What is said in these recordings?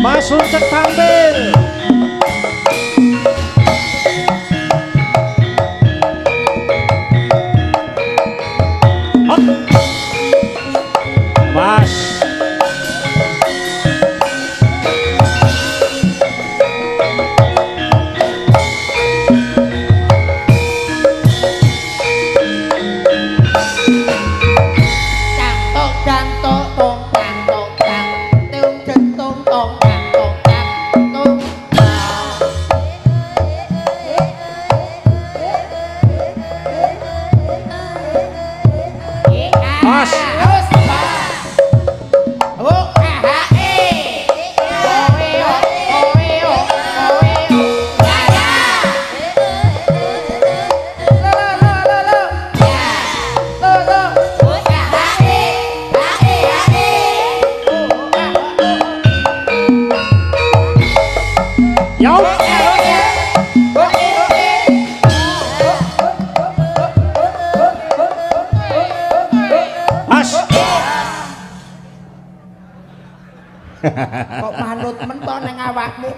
Mas Uncek tampil. Hop. Mas. Tang tong tang tong tong tang tong tang tung chân tong tong tang tong tang tung. Mas. O A H E O E O O E O O E O ya ya. Lo lo lo lo. Ya. Lo lo. O A H E H E H E. O A O. Yo. O E O E O E. Mas. Kok manut men to ning awakmu?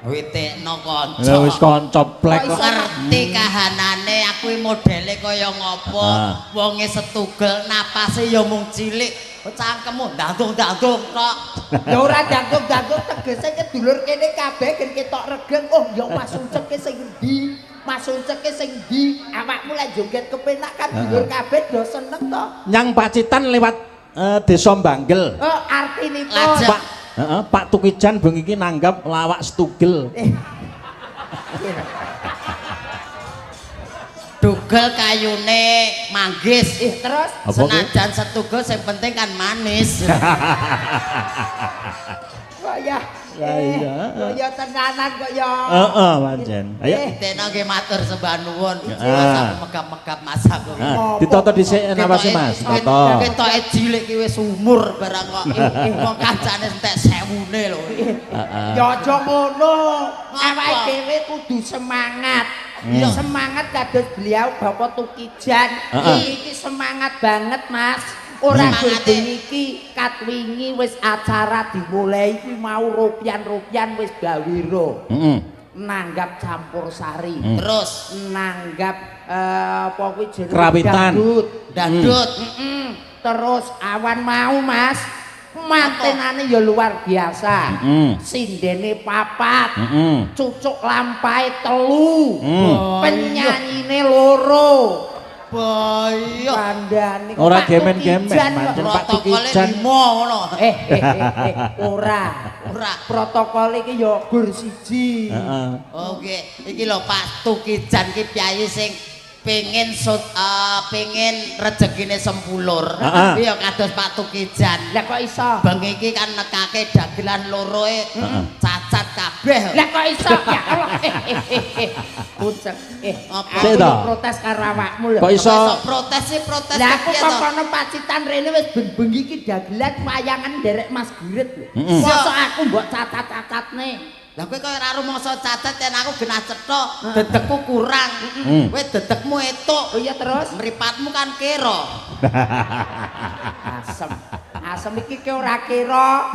Witekno kanca. Lah wis kanca plek kok. Ngerti kahanane aku iki modele kaya ngopo. Wonge setugel napase ya mung cilik. Cangkemmu ndandung-ndandung tok. Ya ora dangdung-dangdung tegese ke dulur kene kabeh gen ketok regeng. Oh ya Mas Unceke sing endi? Mas Unceke sing endi? Awakmu lek joget kepenak kan dulur kabeh do seneng to. Nyang Pacitan lewat Desa Banggel. Oh artinipun. Lajeng. Pak, heeh, Pak Tukijan bengi iki nanggap lawak setugel. Dugel kayune manggis. Terus Apa kuwi? Senajan setugel sing penting kan manis. Kok ya. Lah iya. Kok ya tenanan kok ya. Heeh, pancen. Ayo. Witekno nggih matur sembah nuwun. Ya. Mas aku megap-megap Mas aku. Nah, ditata dhisik napase Mas, ditata. Ketoke cilik ki wis umur barang kok. Wong kancane entek sewune lho. Heeh. Ya aja ngono. Ngapa? Awake dhewe kudu semangat. Semangat kados beliau Bapak Tukijan. Iki semangat banget, Mas. Ora bengi iki kat wingi wis acara dimulai iki mau ropian-ropian wis gawira. Heeh. Nanggap campur sari. Terus Nanggap apa kuwi jenenge Krawitan. dangdut. dandut. Terus awan mau, Mas. Mantenane ya luar biasa. Sindene papat. Cucuk lampahe telu. Penyanyine loro. Boyo. Kandhane Ora Pak gemen-gemen, Tukijan kok. pancen Pak Protokole Tukijan. limo ngono. Ora. Ora. Protokol iki ya gur siji. Heeh. Oke, iki lho Pak Tukijan ki piyayi sing pengen pengen rejekine sempulur. Heeh. Iya kados Pak Tukijan. Lah kok iso? Bengi iki kan nekake dagelan loroe cacat kabeh. Lah kok iso? Ya Allah. Pucek. Apa? Aku Sik to. protes karo awakmu lho. Kok iso? Kok iso protes sih protes Lah aku kepiye to? kono Pacitan rene wis ben-bengi iki dagelan wayangan nderek Mas Gurit lho. Heeh. Mosok aku mbok cacat-cacatne. Lah kowe kaya ora rumangsa cacat yen aku genah cetha, dedekku kurang. Kowe dedekmu etuk. Oh iya terus? Mripatmu kan kira. Asem. Asem iki ki ora kira.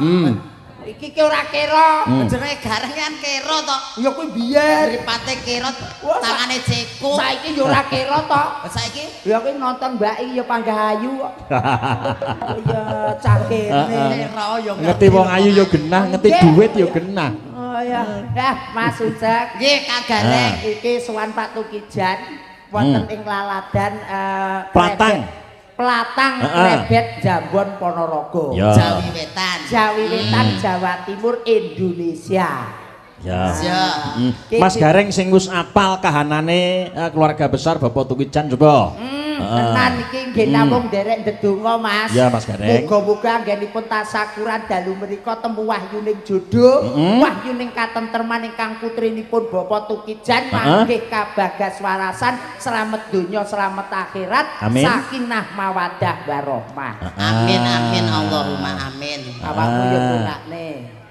Iki ki ora kira. Jenenge gareng kan kira to. Ya kuwi biyen. Mripate kira, Wah, tangane cekuk. Saiki ya ora kira to. Saiki Ya kuwi nonton Mbak iki ya panggah ayu kok. Oh ya cah kene. kira ya Ngerti wong ayu ya genah, ngerti duit ya genah. Oh ya. Dah Mas Ucek. Nggih, Kang Gareng. Iki sowan Pak Tukijan wonten ing laladan Platang. Platang Krebet Jambon Ponorogo. Ya. Jawi Wetan. Jawi Wetan Jawa Timur Indonesia. Ya. Ya. Mas Gareng sing wis apal kahanane keluarga besar Bapak Tukijan coba. Tenan iki nggih namung nderek ndedonga Mas. Ya, Mas Gareng. Muga-muga anggenipun tasakuran dalu menika temu wahyuning jodoh, wahyuning katentreman ingkang putrinipun Bapak Tukijan mangke kabagas warasan, slamet donya, slamet akhirat, Amin. sakinah mawaddah warahmah. Amin amin Allahumma amin. Awakmu ya dongakne.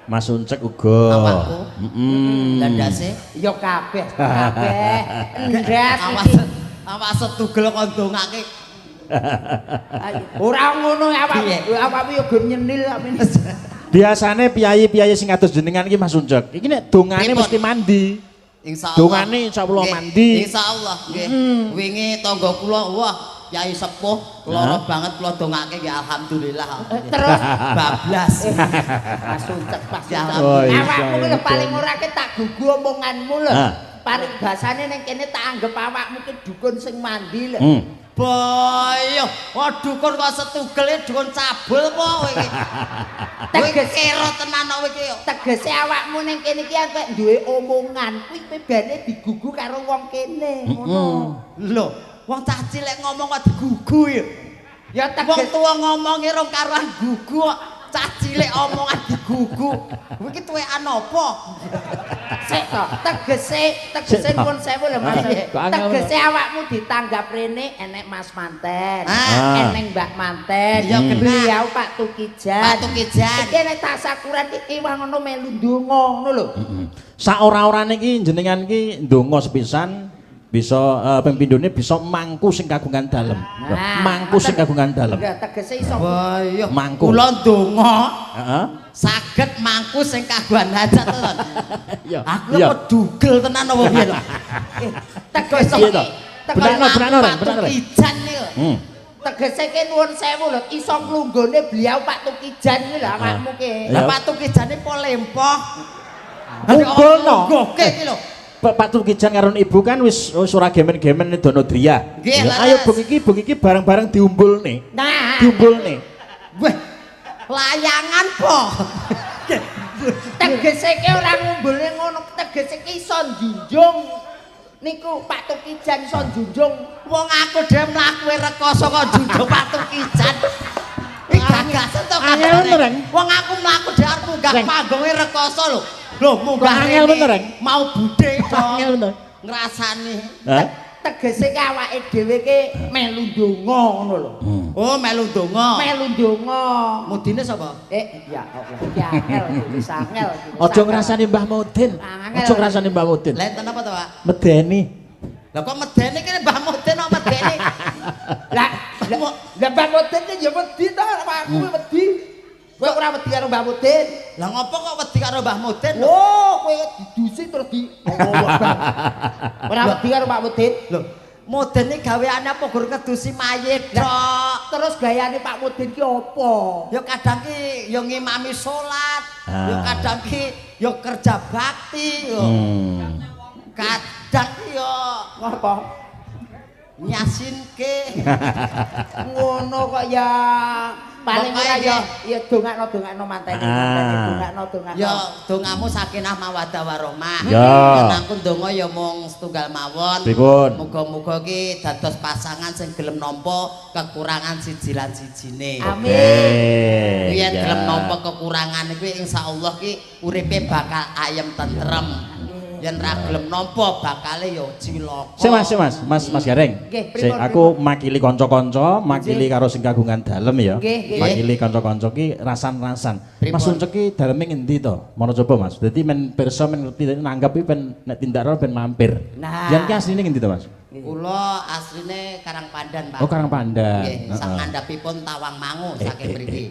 Mas Uncek uga. Awakku? Heeh. Lah ndase Ya kabeh, kabeh. Ndas awas iki. awas setugel kon ndongake. Ora ngono awakmu, Piye? awakmu ya gur nyenil kok. Biasane piyayi-piyayi sing kados jenengan iki Mas Uncek, iki nek dongane mesti mandi. Insyaallah. Dongane insyaallah mandi. Insyaallah nggih. Wingi tangga kula wah Kyai sepuh lara banget kula dongake nggih alhamdulillah. Terus bablas. Mas Uncek, Mas Uncek. Awakmu lho paling ora ke tak gugu omonganmu lho. Paling basane ning kene tak anggap awakmu ki dukun sing mandi lho. Boyo, wah dukun kok setugele dukun cabul apa kowe iki? Tegese kero tenan kowe iki. Tegese awakmu ning kene iki kok duwe omongan kuwi bene digugu karo wong kene ngono. Lho, wong cah cilik ngomong kok digugu ya. Ya wong tuwa ngomongi rong karuan gugu kok cah cilik omongan digugu. Kowe iki tuwekan apa? Sik to, tegese nuwun sewu lho Mas. Tegese awakmu ditanggap rene enek Mas Manten, enek Mbak Manten, beliau Pak Tukijan. Pak Tukijan. Iki nek tasakuran iki wah ngono melu ndonga ngono lho. Sak ora-orane iki jenengan iki ndonga sepisan bisa ping pindhone bisa mangku sing kagungan dalem. Mangku sing kagungan dalem. Lha tegese iso. Wah iya. Mangku. Kula ndonga. Heeh. Saged mangku sing kagungan hajat to. Iya. Aku kok dugel tenan apa piye lho. Tegese benakno Reng, benakno Reng. Tukijan niku. Tegese ki nuwun sewu lho, iso nglunggone beliau Pak Tukijan kuwi lho awakmu ki. Lah Pak Tukijane po lempoh. Kumpulno. Nggone iki lho. Pak Tukijan karo ibu kan wis ora gemen-gemen Donodria. Ayo bung iki bareng-bareng diumbulne. Nah, diumbulne. Weh, layangan po. Tegese ki ora ngumbulne ngono, tegese ki iso njunjung. Niku Pak Tukijan iso njunjung. Wong aku dhewe mlaku rekoso kok njunjung Pak Tukijan. Iki gagasan to kabeh. Wong aku mlaku dhewe arep munggah panggonge rekoso lho. Lho munggah angel bener, Reng. Mau budhe to. Angel bener. Ngrasani. Tegese ki awake dhewe ki melu ndonga ngono lho. Oh, melu ndonga. Melu ndonga. Mudine sapa? Ya Allah. Ya angel wis angel. Aja ngrasani Mbah Mudin. Aja ngrasani Mbah Mudin. Lah enten apa to, Pak? Medeni. Lah kok medeni kene Mbah Mudin kok medeni? Lah lah Mbah Mudin ki ya wedi to, aku wedi. Kowe ora wedi karo Mbah Mudin. Lah ngopo kok wedi karo Mbah Mudin? Oh, kowe didusi terus di ora wedi karo Pak Mudin. Lho, Mudin iki gaweane apa gur ngedusi mayit tok. Terus gayane Pak Mudin ki apa? Ya kadang ki ya ngimami salat, ya kadang ki ya kerja bakti, ya. Kadang ki ya ngopo? Nyasinke. Ngono kok ya. Paling ora ya ya dongakno mantene, dongakno. Ya dongamu sakinah mawaddah warahmah. Ya aku ndonga ya mung setunggal mawon. Muga-muga ki dados pasangan sing gelem nampa kekurangan siji lan sijine. Amin. Yen gelem nampa kekurangan kuwi insyaallah ki uripe bakal ayem tentrem. Yen ra gelem nampa bakale ya cilaka. Sik Mas, Mas Gareng. Sik aku makili kanca-kanca, makili karo sing kagungan dalem ya. Makili kanca-kanca ki rasan-rasan. Mas Uncek ki daleme ngendi to? Mono coba Mas. Dadi men pirsa men ngerti nanggap ki ben nek tindakno ben mampir. Yen ki asline ngendi to Mas? Kula asline Karangpandan, Pak. Oh, Karangpandan. Nggih, sak ngandhapipun Tawangmangu saking mriki.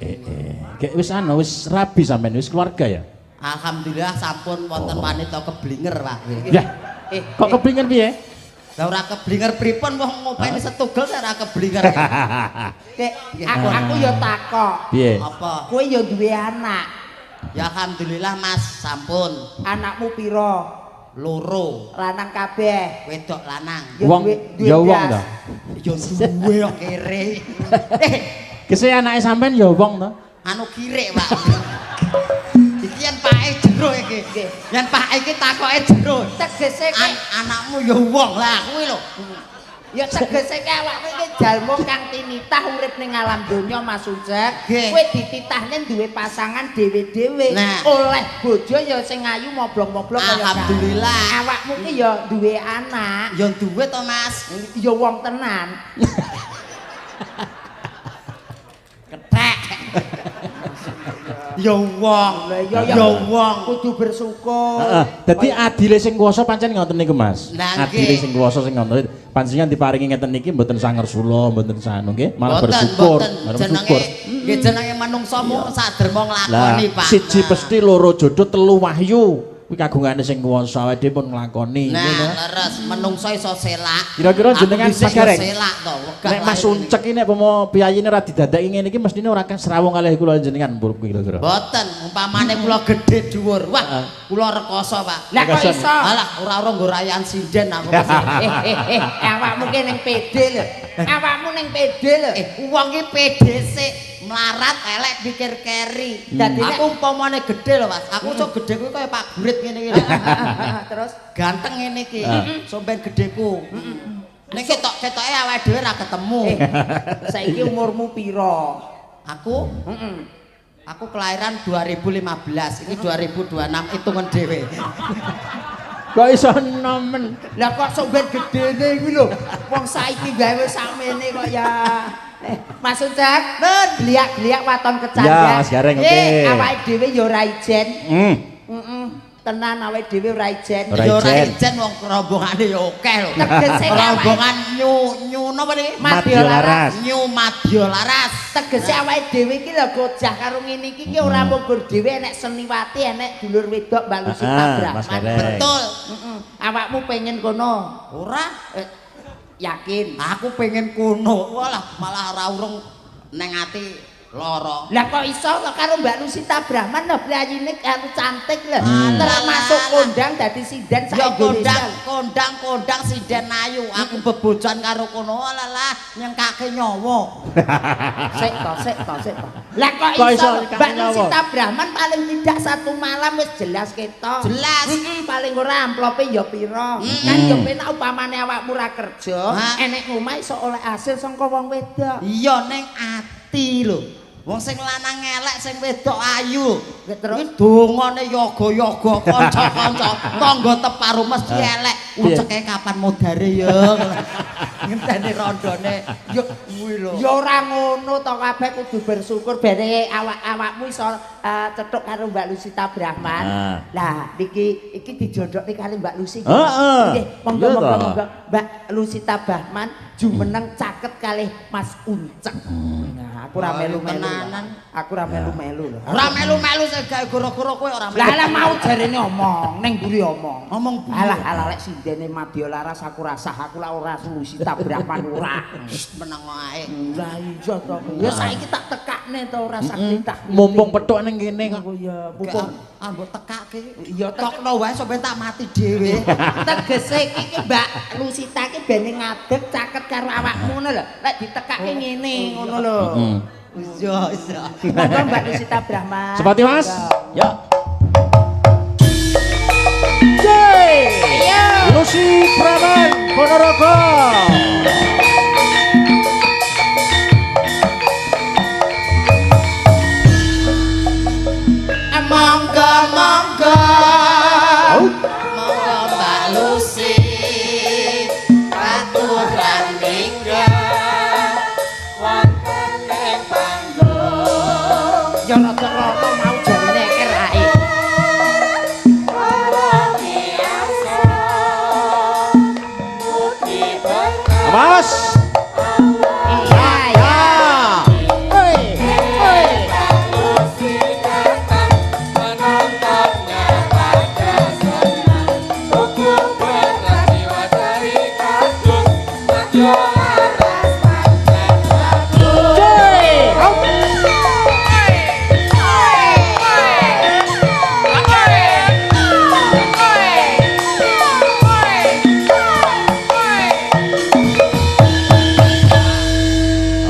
Gek wis anu wis rabi sampean wis keluarga ya? Alhamdulillah sampun wonten wanita keblinger, Pak. Ya. Kok keblinger piye? Lah ora keblinger pripun wong ngopeni setugel ora keblinger. Dek, aku ya takok. Piye? Apa? Kowe ya duwe anak. Ya alhamdulillah Mas, sampun. Anakmu pira? Loro. Lanang kabeh. Wedok lanang. Wong ya wong to. Ya duwe kok kere. Kese anake sampean ya wong to. Anu kirek, Pak. Iki yen pake jero iki. Yen pake iki takoke jero. Tegese anakmu ya wong lah kuwi lho. Ya tegese ki awakmu iki jalma kang tinitah urip ning alam donya Mas Ucek. Kowe dititahne duwe pasangan dhewe-dhewe. Oleh bojo ya sing ayu moblong-moblong kaya alhamdulillah. Awakmu ki ya duwe anak. Ya duwe to Mas. Ya wong tenan. Kethek. Ya wong. Ya wong kudu bersyukur. Heeh. Dadi adile sing kuwasa pancen ngoten niku, Mas. Adile sing kuwasa sing ngoten. Panjenengan diparingi ngeten niki mboten sangersula, mboten sanu nggih, malah bersyukur. Jenenge nggih jenenge manungsa mung saderma nglakoni, Pak. Siji pesti, loro jodoh, telu wahyu. Kuwi kagungane sing kuwasa awake dhewe pun nglakoni. Nah, leres menungso iso selak. Kira-kira jenengan Mas Gareng. Selak to. Nek Mas Uncek iki nek pomo piyayine ora didadeki ngene iki mestine ora srawung kalih kula jenengan kira-kira. Mboten, umpamane kula gedhe dhuwur. Wah, kula rekoso, Pak. Lah kok iso? Alah, ora-ora nggo rayan sinden aku. Awakmu ki ning PD lho. Awakmu ning PD lho. Wong ki PD sik melarat elek pikir keri. Dadi aku umpamane gedhe lho, Mas. Aku sok gedhe kuwi kaya Pak Gurit ngene iki. Terus ganteng ngene iki. Somben gedheku. Nek ketok-ketoke awake dhewe ra ketemu. Saiki umurmu pira? Aku? Aku kelahiran 2015, iki 2026 hitungan dhewe. Kok iso nemen? Lah kok sok ben gedhene kuwi lho. Wong saiki gawe sakmene kok ya. Mas Uncek, bliak-bliak waton kecandhak. Ya, Mas Gareng, oke. Awake dhewe ya ora ijen. Tenan awake dhewe ora ijen. Ya ora ijen wong rombongane ya akeh lho. Tegese rombongan nyu napa niki? Madya Laras. Nyu Madya Laras. Tegese awake dhewe iki lho gojah karo ngene iki ki ora mung gur dhewe enek seniwati, enek dulur wedok Mbak Lusita Brahman. Betul. Awakmu pengen kono? Ora. Yakin? Aku pengen kono. Walah malah ora urung neng ati lara. Lah kok iso karo Mbak Lusita Brahman lho prayine karo cantik lho. Termasuk kondang dadi sinden sak Indonesia. Kondang sinden ayu. Aku bebojan karo kono. Alah nyengkake nyawa. Sik to, sik to, sik to. Lah kok iso Mbak Lusita Brahman paling tidak satu malam wis jelas ketok. Jelas. Paling ora amplope ya pira. Kan ya penak upamane awakmu ora kerja, enek omah iso oleh hasil saka wong wedok. Iya ning ati lho. Wong sing lanang elek sing wedok ayu. Terus dongane yoga-yoga kanca-kanca tangga teparo mesti elek. Uceke kapan modare ya. Ngenteni rondone ya kuwi lho. Ya ora ngono to, kabeh kudu bersyukur bene awak-awakmu iso cethuk karo Mbak Lusita Brahman. Lah niki iki dijodhokne kali Mbak Lusi. Nggih, monggo monggo Mbak Lusita Brahman jumeneng caket kalih Mas Uncek. Nah, aku ora melu-melu. Aku ora melu-melu lho. Ora melu-melu sing gawe goro-goro kowe ora melu. Lah lah mau jarene omong, ning mburi omong. Omong alah alah lek sindene Madya Laras aku rasah, aku lah ora Lusita Brahman ora. Meneng ae. Lah iya to. Ya saiki tak tekakne to ora sakti tak. Mumpung petuk ning kene kok. Ya mumpung ambok tekake. Ya tokno wae sampe tak mati dhewe. Tegese iki Mbak Lusita iki bene ngadeg caket karo awakmu ngono lho. Lek ditekake ngene ngono lho. Iya, iya. Monggo Mbak Lusita Brahman. Sepati Mas. Ya. Yeay. Lusi Brahman Ponorogo. Monggo monggo. Monggo Mbak Lusi. Aturan minggah wonten ing panggung. Ya rada-rada mau jarene eker ae. Mas. Iya, iya. Hei, hei.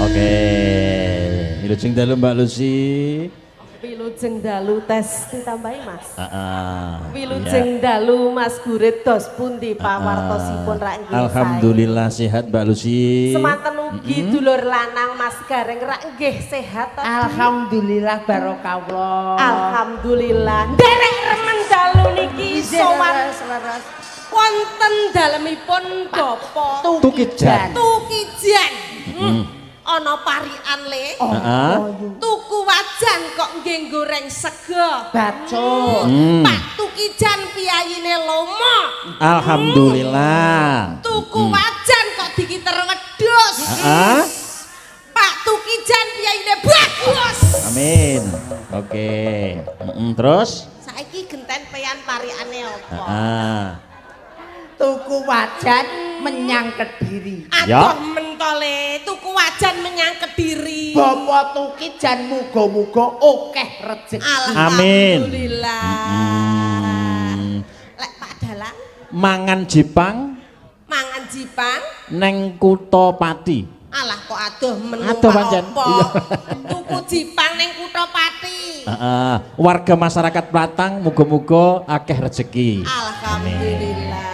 Oke, wilujeng dalu Mbak Lusi. Wilujeng dalu tes ditambahi Mas. Heeh. Wilujeng dalu Mas Gurit dos pundi pawartosipun rak nggih. Alhamdulillah sehat Mbak Lusi. Semanten ugi dulur lanang Mas Gareng rak nggih sehat to. Alhamdulillah barokallah. Alhamdulillah. Nderek remen dalu niki sowan wonten dalemipun Bapak Tukijan. Tukijan. Ana parikan le. Heeh. Tuku wajan kok nggih goreng sego. Bacot. Pak Tukijan piyayine lomo. Alhamdulillah. Tuku wajan kok dikiter wedhus. Heeh. Pak Tukijan piyayine bagus. Amin. Oke. Terus? Saiki genten peyan parikane apa? Heeh. Tuku wajan menyang Kediri. Ya. Aduh mentole, tuku wajan menyang Kediri. Bapak Tukijan muga-muga akeh rejeki. Amin. Alhamdulillah. Lek Pak Dalang Mangan Jepang mangan Jipang, neng kutha Pati. alah kok aduh menu Aduh pancen. Iya. Tuku Jipang neng kutha Pati. Heeh. Warga masyarakat Platang muga-muga akeh rejeki. Alhamdulillah.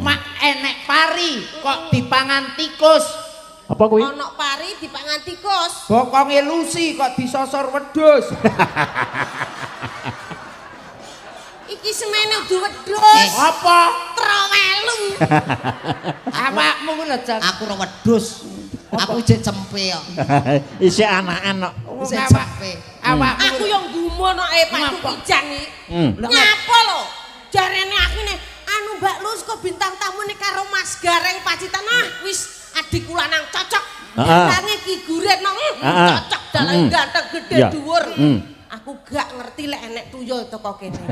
Mak enek pari kok dipangan tikus. Apa kuwi? Ono pari dipangan tikus. Bokonge Lucy kok disosor wedhus. Iki semene udu wedhus. Apa? Trowelu. Awakmu ku lho, Cak. Aku ora wedhus. Aku jek cempe kok. Isih anakan kok. Isih cempe. Awakmu Aku yo gumun kok Pak Tukijan iki. Nyapa lho? Jarene aku ne anu Mbak Lus kok bintang tamu nih karo Mas Gareng Pacitan. Ah wis adikku lanang cocok. Dalange Ki Gurit no. Cocok dalang ganteng gede dhuwur. Aku gak ngerti lek enek tuyul teko kene.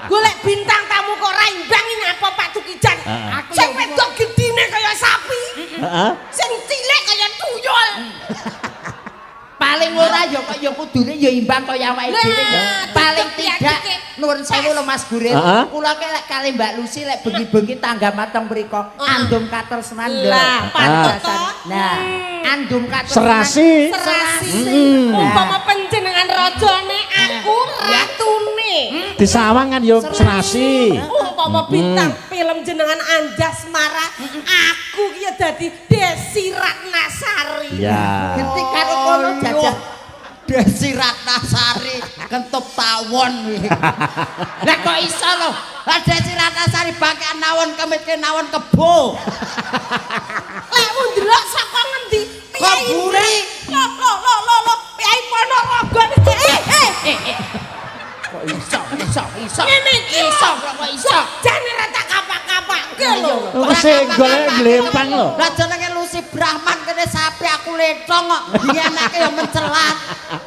Golek bintang tamu kok ra imbang nyapa Pak Tukijan. Aku sing wedok gedine kaya sapi. Sing cilik kaya tuyul. Paling ora ya kok ya kudune ya imbang kaya awake dhewe ya. Paling tidak nuwun sewu lho Mas Gurit. Kula ki lek kali Mbak Lucy lek bengi-bengi tangga mateng mriko andum katresnan lho. Lah patut to. Nah, andum katresnan. Serasi. Serasi. Umpama panjenengan rajane aku ratune. Disawang kan yo serasi. Umpama bintang film jenengan Anjasmara, aku ki ya dadi Desi Ratnasari. Ya. Genti karo kono jajah. Desi Ratnasari kentup tawon kuwi. Lah kok iso lho? Lah Desi Ratnasari bangkean nawon kemitke nawon kebo. Lek ndelok saka ngendi? Kok buri? Lo lo lo lo lo, Piyai Ponorogo. Kok iso iso iso. Ngene iki Iso kok iso. Jane ra tak kapak-kapakke lho. Senggol glempang lho. Lah jenenge Lucy Brahman kene sapi aku letong kok. Iki anake ya mencelat.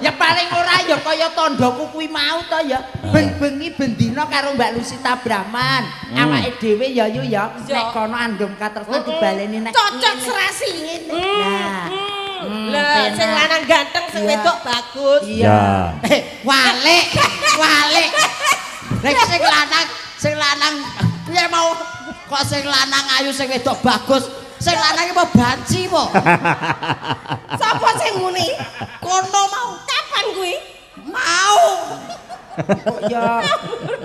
Ya paling ora ya kaya tandhaku kuwi mau to ya. Ben-bengi bendina karo Mbak Lusita Brahman. Awake dhewe ya yu ya nek kono andum katresnan dibaleni nek cocok serasi. Nah. Lah sing lanang ganteng, sing wedok bagus. Iya. Walik, walik. Nek sing lanang piye mau kok sing lanang ayu sing wedok bagus. Sing lanang iki mau banci po. Sapa sing muni? Kono mau. Kapan kuwi? Mau. Kok ya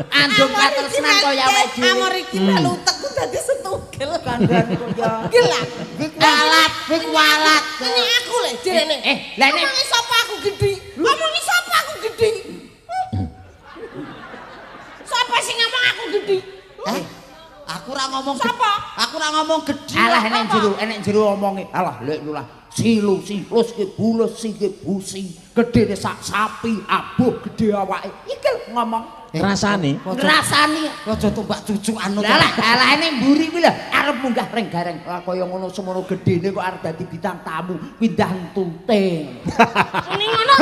andum katresnan kaya awake dhewe. Amor iki melu utekku dadi setugel. Kandhane kok ya. Gelak. Kuwi kualat, kuwi kualat. Ini aku lho jarene. Lah nek ngomongi sapa aku gedhi? Ngomongi sapa aku gedhi? Sapa sing ngomong aku gedhi? Aku ora ngomong sapa? Aku ora ngomong gedhi. Alah enek jero omonge. Alah lek lulah silu silus ki bulus si ki busi. Gedene sak sapi, abuh gedhe awake. Iki ngomong Ngrasani. Ngrasani. Aja tumbak cucukan. Lah alah ning mburi kuwi lho arep munggah ring gareng. Lah kaya ngono semono gedene kok arep dadi bintang tamu, pindah entute. Muni ngono.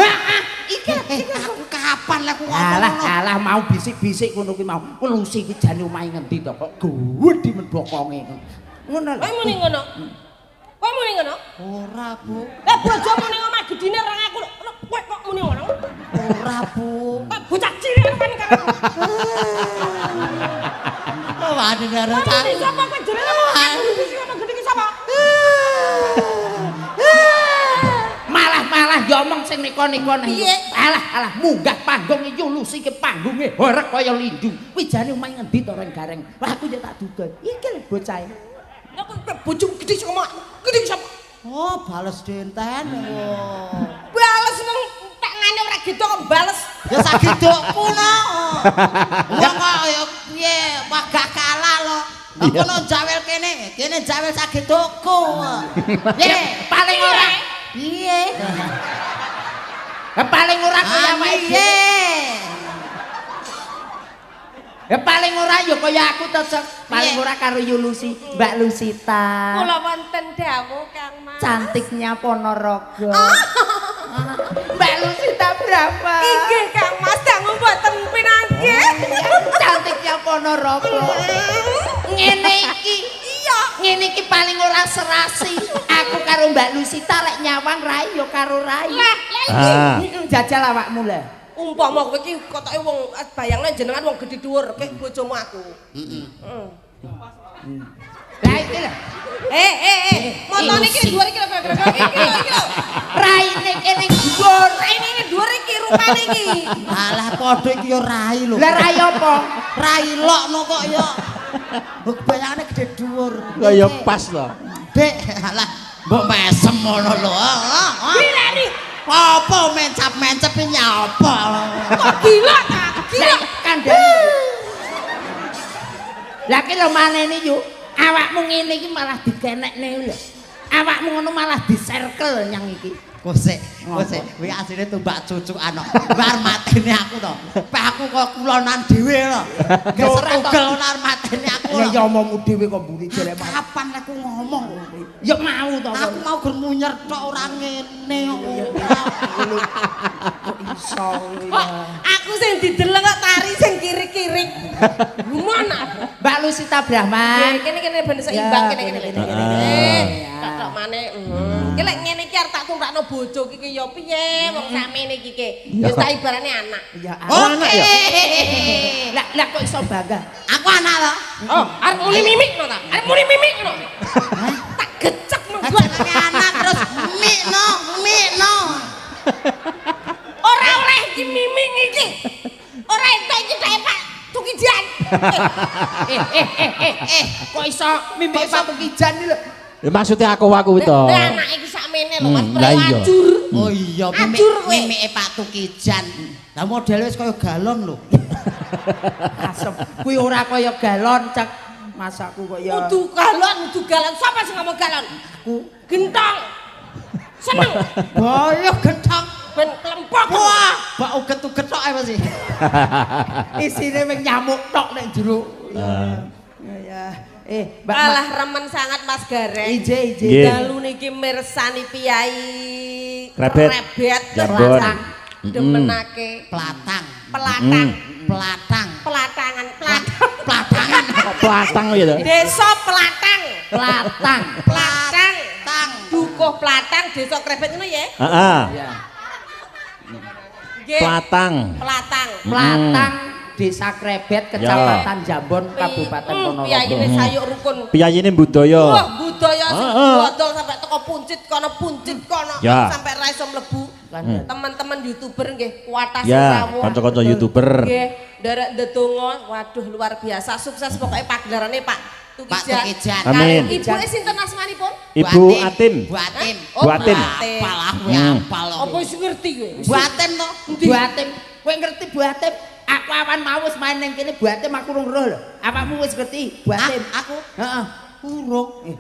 Iki aku kapan lek aku ngomong Alah alah mau bisik-bisik ngono kuwi mau. Kuwi Lucy iki jane omahe ngendi to kok gedhe men bokonge. Ngono lho. Kowe muni ngono. Kowe muni ngono? Ora, Bu. Lah bojomu ning omah gedine ora ngaku lho. Kowe kok muni ngono? Ora, Bu. Kok bocah cilik kan karo. Oh, waduh karo Muni sapa kowe jenenge aku sing ngomong gedhe ki sapa? Malah-malah ya omong sing neko-neko nang. Piye? Alah alah munggah panggung iki Lucy ki panggunge horeg kaya lindu. Kuwi jane omahe ngendi to reng gareng. Wah aku ya tak duga. Iki lho bocahe. Lah kok bojomu gedhe sing ngomong aku gedhe sapa? Oh, bales denten. Oh. Bales nang tangane ora gitu kok bales. Ya sagedokku no. Wong kok ya piye wagah kalah lho. Kono jawel kene, kene jawel saged tuku. Piye? Paling ora Piye? Paling ora kaya awake Piye? Ya paling ora ya kaya aku to, Cok. Paling ora karo Yu Lucy, Mbak Lusita. Kula wonten dawuh Kang Mas. Cantiknya Ponorogo. Mbak Lusita berapa? Inggih Kang Mas, dangu mboten pinanggih. Cantiknya Ponorogo. Ngene iki. Iya. Ngene iki paling ora serasi. Aku karo Mbak Lusita lek nyawang rai ya karo rai. Lah, lah iki. Ah. Jajal awakmu lah. Umpama kowe iki kotoke wong bayangne jenengan wong gedhe dhuwur, kek bojomu aku. Heeh. Lah iki lho. Motone iki dhuwur iki lho kira-kira iki lho iki lho. Raine kene dhuwur. Raine ini dhuwur iki rupane iki. Alah padha iki ya rai lho. Lah rai apa? Rai lokno kok ya. Mbok bayangane gedhe dhuwur. Lah ya pas lho. Dek, alah mbok mesem ngono lho. Gila nih. Apa mencap-mencep iki apa? Kok gila ta? Gila. Kandhane. Lah ki lho manene yuk. Awakmu ngene iki malah dikenekne lho. Awakmu ngono malah diserkel nyang iki. Kosek, kosek, kuwi asline tumbak cucukan kok. Bar matene aku to. Peh aku kok kulonan dhewe lho. Gak setugel ora matene aku. Lah ya omongmu dhewe kok mburi jelek. Kapan aku ngomong? Ya mau to. Aku mau gur munyer tok ora ngene kok. Kok iso ya. Aku sing dideleng kok tari sing kiri-kiri. Gumun aku. Mbak Lusita Brahman. Kene-kene ben seimbang kene-kene. Tok maneh. Ki lek ngene iki arep tak tumpakno bojo iki ya piye wong sakmene iki ki. Wis tak ibarane anak. Ya anak ya. Lah lah kok iso bangga? Aku anak lho. Oh, arep muni mimik no ta? Arep muni mimik no. Tak gecek menggo. Jenenge anak terus mikno, mikno. Ora oleh iki mimik iki. Ora entuk iki tek Pak Tukijan. Kok iso mimik Pak Tukijan iki lho? Ya maksudnya aku to. Lah anak iki sakmene lho Mas, ajur. Oh iya, mimike Pak Tukijan. Lah modele wis kaya galon lho. Asem. Kuwi ora kaya galon, Cak. Masakku kok ya. Kudu galon, kudu galon. Sapa sing ngomong galon? Aku. Gentong. Seneng. Boyo gentong ben klempok. Wah, bak uget-uget tok ae mesti. Isine wing nyamuk tok nek jero. Ya. Mbak alah remen sangat Mas Gareng. Ije ije. Dalu niki mirsani piyai Krebet Jambon. Demenake Platang. Pelatang. Pelatang. Pelatangan, pelatang. Pelatangan. Kok pelatang ya to? Desa Pelatang. Pelatang. Pelatang. Tang. Dukuh Pelatang Desa Krebet ngono ya? Heeh. Iya. Pelatang. Pelatang. Pelatang. Desa Krebet, Kecamatan Jambon, Kabupaten Ponorogo. Piyayine sayuk rukun. Piyayine budaya. Wah, budaya sing bodol sampai teko puncit kono sampai ra iso mlebu. Teman-teman YouTuber nggih kuatas rawuh. Ya, kanca-kanca YouTuber. Nggih, nderek ndedonga, waduh luar biasa sukses pokoknya pagelarane Pak Tukijan. Pak Tukijan. Amin. Ibuke sinten asmanipun? Ibu Atim. Bu Atim. Bu Atim. Apal aku apal. Apa wis ngerti kowe? Bu Atim to. Bu Atim. Kowe ngerti Bu Atim? Aku awan mau wis main ning kene Bu Atim aku urung roh lho. Awakmu wis ngerti Bu Atim? Aku. Heeh. Urung.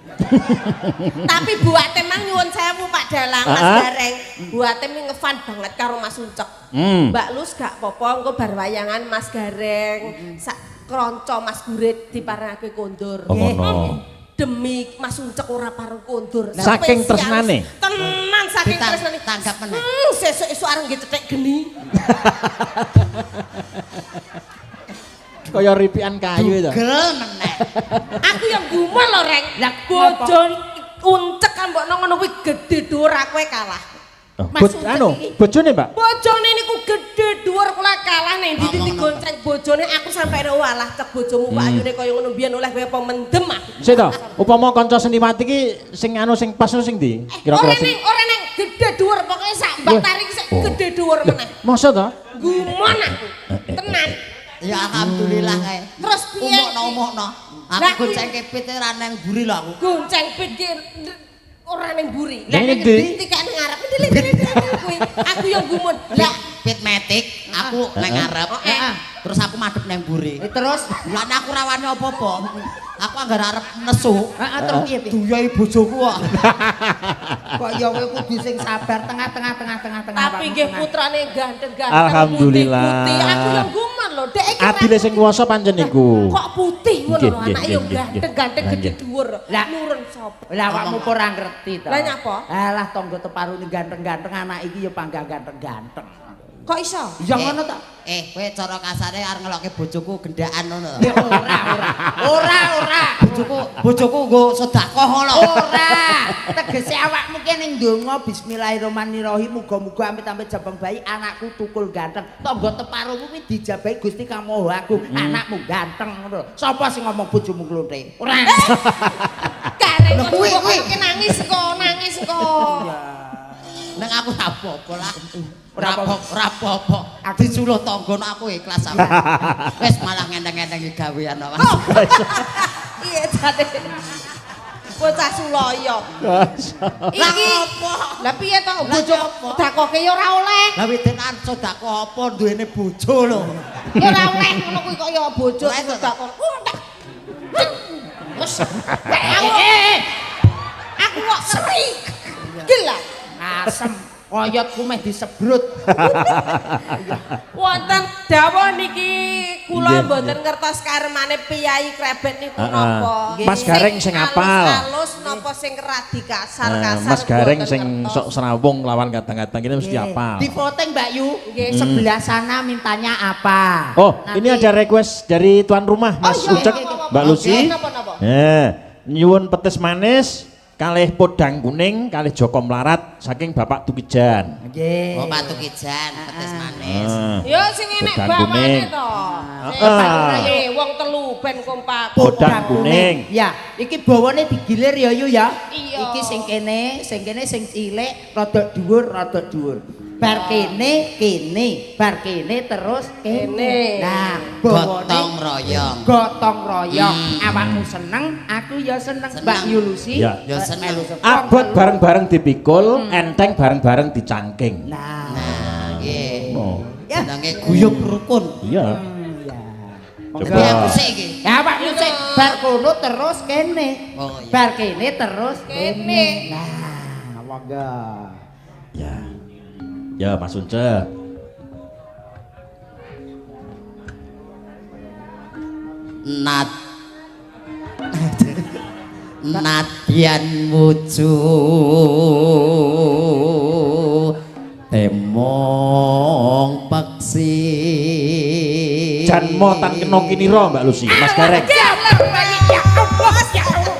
Tapi Bu Atim mang nyuwun sewu Pak Dalang, Mas Gareng. Bu Atim ngefan banget karo Mas Uncek. Mbak Lus gak apa-apa engko bar wayangan Mas Gareng, sak kronco Mas Gurit diparengake kondur. Oh ngono. Demi Mas Uncek ora pareng kondur. Saking tresnane. Tenan saking tresnane. Tanggap meneh. Sesuk esuk arep nggih cethek geni. Kaya ripian kayu itu. Dugel meneh. Aku yang gumun lho, Reng. Lah bojo Uncek kan mbok ngono kuwi gedhe dhuwur aku kalah. Mas anu, bojone, Mbak? Bojone niku gedhe dhuwur kula kalah ning ndi digonceng bojone aku sampe walah cek bojomu Pak ayune kaya ngono mbiyen oleh kowe apa mendem aku. Sik to, upama kanca seniwati iki sing anu sing pas sing ndi? Kira-kira sing ora ning gedhe dhuwur pokoke sak Mbak Tari iki sik gedhe dhuwur meneh. Masa to? Gumun aku. Tenan. Ya alhamdulillah kae. Terus piye? Umukno-umukno. Aku gonceng pit ora nang mburi lho aku. Gonceng pit ki Ora ning mburi. Lah ning endi? Dikek ning ngarep. Kuwi. Aku yo gumun. Lah pitmetik aku nang ngarep. Terus aku madhep nang mburi. Terus Lah nek aku rawani apa-apa. Aku anggar arep nesu. Heeh, terus piye piye? Duyai bojoku kok. Kok ya kowe kudu sing sabar tengah-tengah tengah-tengah tengah. Tapi nggih putrane ganteng-ganteng. Alhamdulillah. Putih-putih. Aku yo gumun lho. Dek iki Adile sing kuwasa pancen niku. Kok putih ngono lho anake yo ganteng-ganteng gede dhuwur. Lah. Nurun sapa? Lah awakmu kok ora ngerti to. Lah nyapa? Alah tangga teparune ganteng-ganteng anak iki ya panggah ganteng-ganteng. Kok iso? Ya ngono ta. Kowe cara kasare arep ngelokke bojoku gendaan ngono to. Ya ora ora. Ora ora. Bojoku nggo sedekah ngono. Ora. Tegese awakmu ki ning ndonga bismillahirrahmanirrahim muga-muga amit-amit jabang bayi anakku tukul ganteng. Tangga teparumu kuwi dijabahi Gusti Kang Maha Agung. Anakmu ganteng ngono lho. Sapa sing ngomong bojomu klonte? Ora. Gareng Lah, kuwi, kuwi. kok nangis kok, nangis kok. Nek aku ora apa-apa lah. Ora apa-apa. Ora apa-apa. Diculuh tangga nek aku ikhlas aku. Wis malah ngendeng-ngendengi gawean kok. Mas. Iya jane. Bocah sulaya. Lah Iki apa? Lah piye to Lah bojo apa? dakoke ya ora oleh. Lah wedenan sedekah apa duwene bojo lho. Ya ora oleh ngono kuwi kok ya bojo Lah, itu. sedekah. Wes. Aku kok seri. Gila. Asem koyotku meh disebrut. Wonten dawuh niki kula Nggih, mboten ngertos karemane piyai krebet niku Heeh. napa. Mas Gareng sing apal. Alus napa sing radi kasar-kasar. Mas Gareng mboten sing ngertos. sok serawung lawan kadang-kadang ini mesti apal. Di voting Mbak Yu. Nggih. Sebelah sana mintanya apa? Oh, Nanti- ini ada request dari tuan rumah Mas Oh, iya, Ucek, iya, iya. Mbak Lucy. Napa, napa? Nyuwun petis manis, kalih podang kuning, kalih Joko Mlarat saking Bapak Tukijan. Nggih. Oh Pak Tukijan, petis manis. Ya sing enek Podang bawane kuning. to. Heeh. Wong telu ben kompak. Podang kuning. Ya, iki bawane digilir ya Yu ya. Iya. Iki sing kene, sing cilik, rada dhuwur, rada dhuwur. Bar kene, kene, bar kene terus kene. Kene. Nah, bawane Gotong royong. gotong royong. Awakmu seneng, aku ya seneng. Seneng. Mbak Yu Lucy. Ya. Ya seneng. melu seneng. Abot bareng-bareng dipikul, enteng bareng-bareng dicangking. Nah, Nah, nggih. Oh. Ya. Jenenge guyub rukun. Iya. Ya. Coba. Tapi aku sik iki. Ya awakmu sik bar kono terus kene. Oh, iya. Bar kene terus kene. Kene. Nah, monggo. Ya. Ya, Mas Uncek. Nat Nadyan wujud temong peksi Janmo tan kena kinira Mbak Lucy, Mas Gareng. Ya Allah, ya Allah.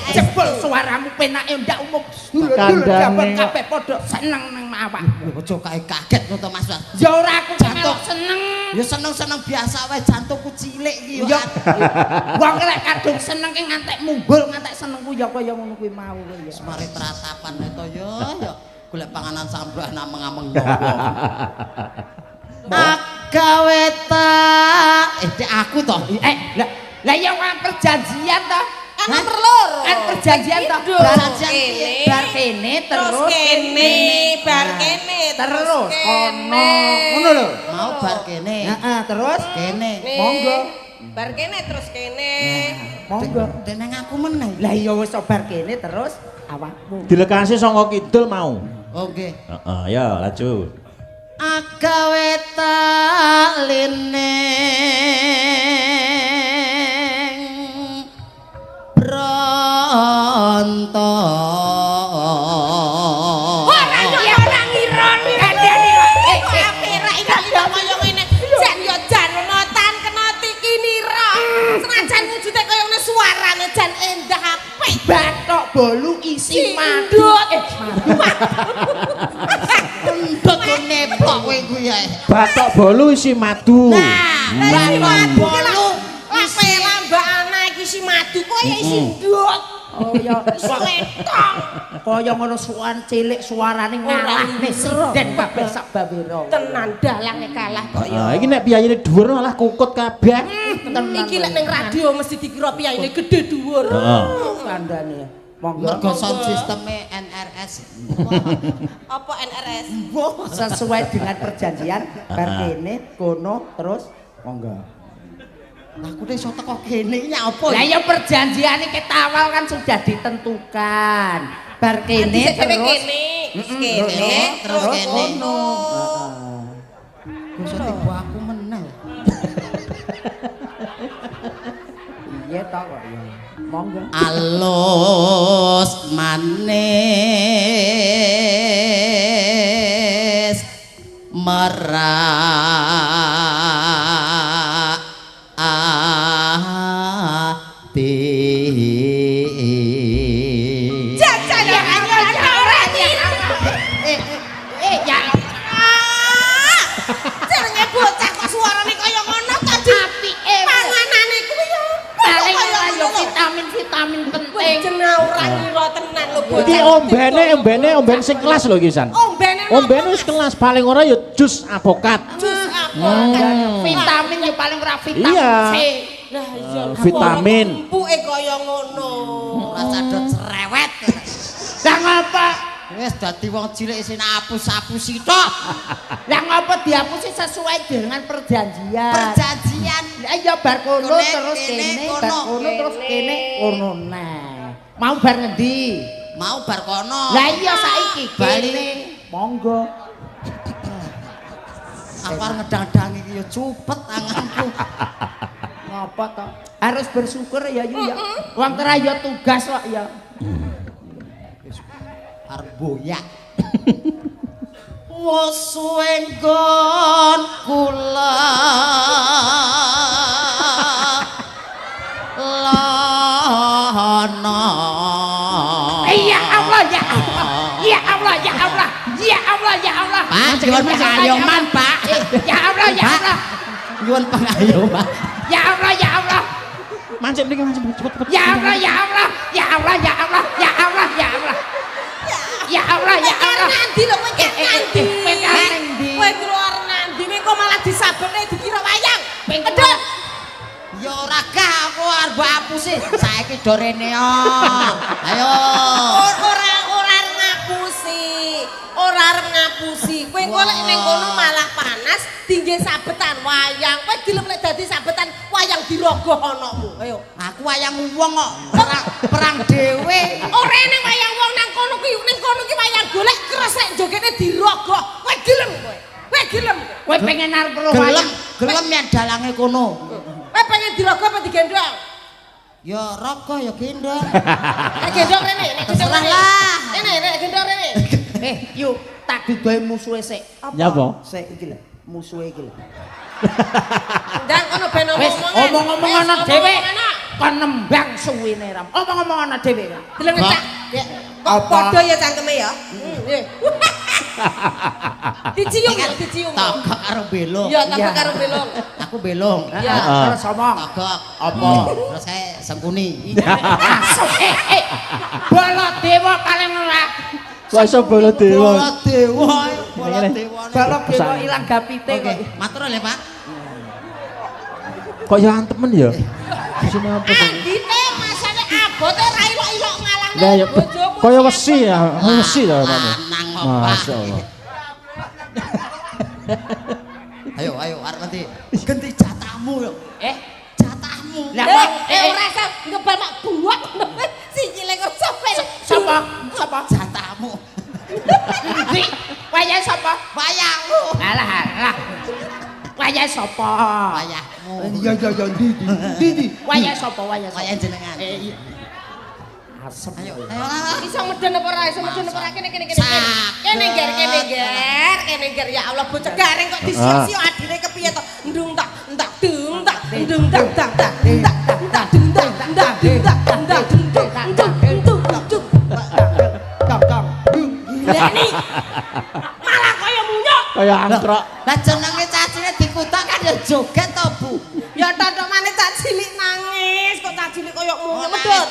Jebul suaramu penake ndak umum. Dulur-dulur Kandhane kok. kabeh padha seneng nang awakmu. Aja kae kaget ngono to Mas. Ya ora aku Jantung. melok seneng. Ya seneng-seneng biasa wae jantungku cilik iki yo. Ya wong lek kadung seneng ki ngantek mumbul ngantek senengku ya kaya ngono kuwi mau kuwi ya. Semare tratapan to yo yo golek panganan sambah nameng-ameng nyawa. Agawe tak dek aku to. Lah lah ya wong perjanjian to. Kan nomor loro. Kan perjanjian to. Perjanjian kene. Bar kene Terus terus kene, bar kene, terus kene. kono. Ngono lho. Mau bar kene. Heeh, terus Kene. Nih, Monggo. Bar kene terus kene. Monggo. Dek nang aku meneh. Lah iya wis bar kene terus awakmu. Dilekasi saka kidul mau. Oh nggih. Heeh, ya laju. Agawe taline Bronto. Ora ya ora ngira Kandhane kok. Kok apik rek iki kaya ngene. Jan yo jan tan kena tikinira. Senajan wujude kaya ngene suarane jan endah apik. Bathok bolu isi madu. Ndut. Ndut yo neplok kowe kuwi ae. Bathok bolu isi madu. Nah, Lah bathok bolu isi lambak anak iki isi madu kok ya isi ndut. Oh ya Sletong. kaya ngono suan cilik suarane ngalahne sinden kabeh sak bawira. Tenan dalange kalah kok ya. Heeh, iki nek piyayine dhuwur malah kukut kabeh. Tenan. Iki lek ning radio mesti dikira piyayine gedhe dhuwur. Heeh. Kandhane. Monggo. Mergo sound sisteme NRS. Apa NRS? Sesuai dengan perjanjian bar kene kono terus monggo. Lah aku iso teko kene iki nyapa? Lah ya perjanjiane ket awal kan sudah ditentukan. Bar kene terus kene, kene terus kene. Kono. Heeh. Iso tiba aku meneh. Iya ta kok ya. Monggo. Alus manis merak ati. Jajan ya Ya. Jenenge bocah kok suarane kaya ngono to, Apike. Panganane kuwi ya Paling ora yo vitamin-vitamin penting. Jeneng ora ngira tenan lho bocah. Iki ombene omben sing kelas lho iki San. Ombene Ombene wis kelas paling ora ya jus avokat. Jus avokat. Vitamin yo paling ora vitamin Iya. C. Lah iya. Vitamin. Empuke kaya ngono. Ora sadot cerewet. Lah ngapa? Wis dadi wong cilik sing apus-apusi tok. Lah ngapa dihapusi sesuai dengan perjanjian. Perjanjian. Lah iya bar kono terus kene, bar kono terus kene kono nah. Mau bar ngendi? Mau bar kono. Lah iya saiki Bali. kene. Monggo. Aku arep ngedang-dang iki ya cupet tanganku. Ngapa to? Harus bersyukur ya yu ya. Wong tera ya tugas kok ya. Arep boyak. Wes suwe nggon kula lono. Ya Allah ya Allah. Ya Allah ya Allah. Ya Allah ya Allah. Pak, nyuwun pengayoman, Pak. Ya Allah ya Allah. Nyuwun pengayoman. Ya Allah ya Allah. Mancing mriki mancing cepet cepet. Ya Allah ya Allah. Ya Allah ya Allah. Ya Allah ya Allah. Ya Allah ya Allah. Nandi lho kowe nandi. Kowe nandi. Kowe keluar nandi kowe malah disabene dikira wayang. Pedhot. Ya ora gah aku arep apusi. Saiki do rene. Ayo. Ora ora ngapusi. Ora arep ngapusi. Kowe engko lek ning kono malah panas, dingge sabetan wayang. Kowe gelem lek dadi sabetan wayang dirogoh anakmu. Ayo. Aku wayang wong kok perang, perang dhewe. Ora ning wayang wong nang kono kuwi, ning kono ki wayang golek keres lek jogete dirogoh. Kowe gelem kowe. Kowe gelem. Kowe pengen arep weruh Gelem, wayang. gelem yen dalange kono. Kowe pengen dirogoh apa digendong? Ya rogoh ya gendong. Nek gendong rene, nek gendong Terserah rene. lah. Rene, nek gendong rene. Yuk tak dudohi musuhe sik. Nyapa? Sik iki lho, musuhe iki lho. Ndang kono ben Wis omong-omongan. omong-omong Wis, ana dhewe. omong-omongan. Kon nembang suwine ram. Omong-omong ana dhewe. Deleng cak. Kok Apa? padha ya cangkeme ya? Nggih. Dicium ya, dicium. Togok karo belong. Ya, togok karo belong. Aku belong. Ya. Terus omong. Togok. Apa? Terus saya sengkuni. Masuk. Baladewa paling ora. Kok iso Baladewa? Baladewa, Baladewa. Baladewa ilang gapite Oke, kok. matur lho, Pak. Kok ya antemen ya? Sini apa? Andite masane abote ra ilok-ilok ngalahne Lah ya bojomu. kaya wesi ya, kaya wesi ya kamu. Lanang kok, Pak. Masyaallah. Ayo, ayo, arep nanti ganti jatahmu yo. Jatahmu. Lah Ora usah ngebal mak buak. Sikile kok sampe. Sapa? Sapa? Jatahmu. Ndi? Wayahe sapa? Wayahmu. Alah alah. Wayahe sapa? Wayahmu. Iya iya iya ndi ndi. Ndi ndi. Wayahe sapa? Wayahe sapa? Wayah jenengan. Iya. Asem. Ayo, ayo lah. Iso medhen apa ora? Iso medhen apa ora? Kene kene kene. Sakit. Kene ngger kene ngger, kene ngger ya Allah bocah garing kok disio-sio adine kepiye to? Ndung tak entak dung tak ndung tak tak tak tak tak dung tak ndak dung tak ndak dung dung dung dung dung. Kong kong. Gila nih. Malah kaya munyuk. Kaya angkrok. Lah jenenge cacine dikutak kan ya joget to, Bu. Ya totomane cah cilik nangis, kok cah cilik kaya munyuk Oh, medhot.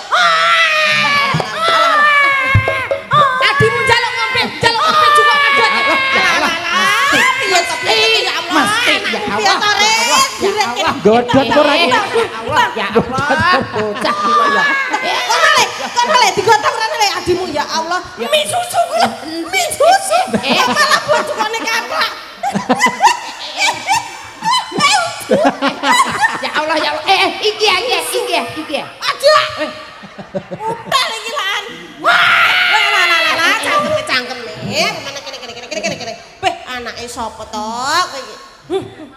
Adimu njaluk ngombe, njaluk ngombe juga medhot. Alah alah. Piye to piye ya Allah. Mesti ya Anakku piye Allah. to, Rek? Ya Allah. Godhot ora iki. Ya Allah, ya Allah, bocah iki kok ya. Kok malih? Kono le digotong rene le adimu ya Allah. Mie susu kuwi lho. Mie susu. Malah bojone kaplak. Ya Allah ya Allah. Iki ya iki iki iki. Aja. Utal iki lan. Wah, lah lah lah lah cangkem cangkem nih. Kemana kene kene kene kene kene. Beh, anake sapa to kowe iki?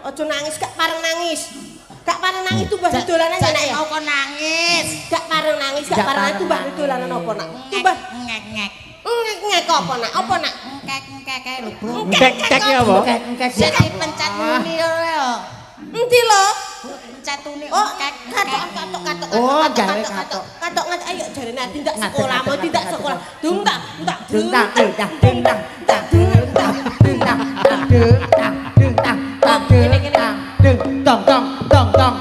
Aja nangis, gak pareng nangis. Gak pareng nangis tumbas dolanan ya nak ya. Kok nangis? Gak pareng nangis, gak pareng tumbas dolanan apa nak? Tumbas ngek-ngek. Ngek-ngek apa nak? Apa nak? Ngek-ngek kae lho, Bro. Ngek-ngek ya apa? Ngek-ngek. Sing dipencet muni lho. Endi lho? Pencet tuni. Oh, katok katok katok. Oh, gawe katok. Katok ngat ayo jarene tindak sekolah, mau tindak sekolah. Dung tak, tak dung tak dung tak dung tak dung tak dung tak dung tak dung tak dung tak dung tong tong tong tong.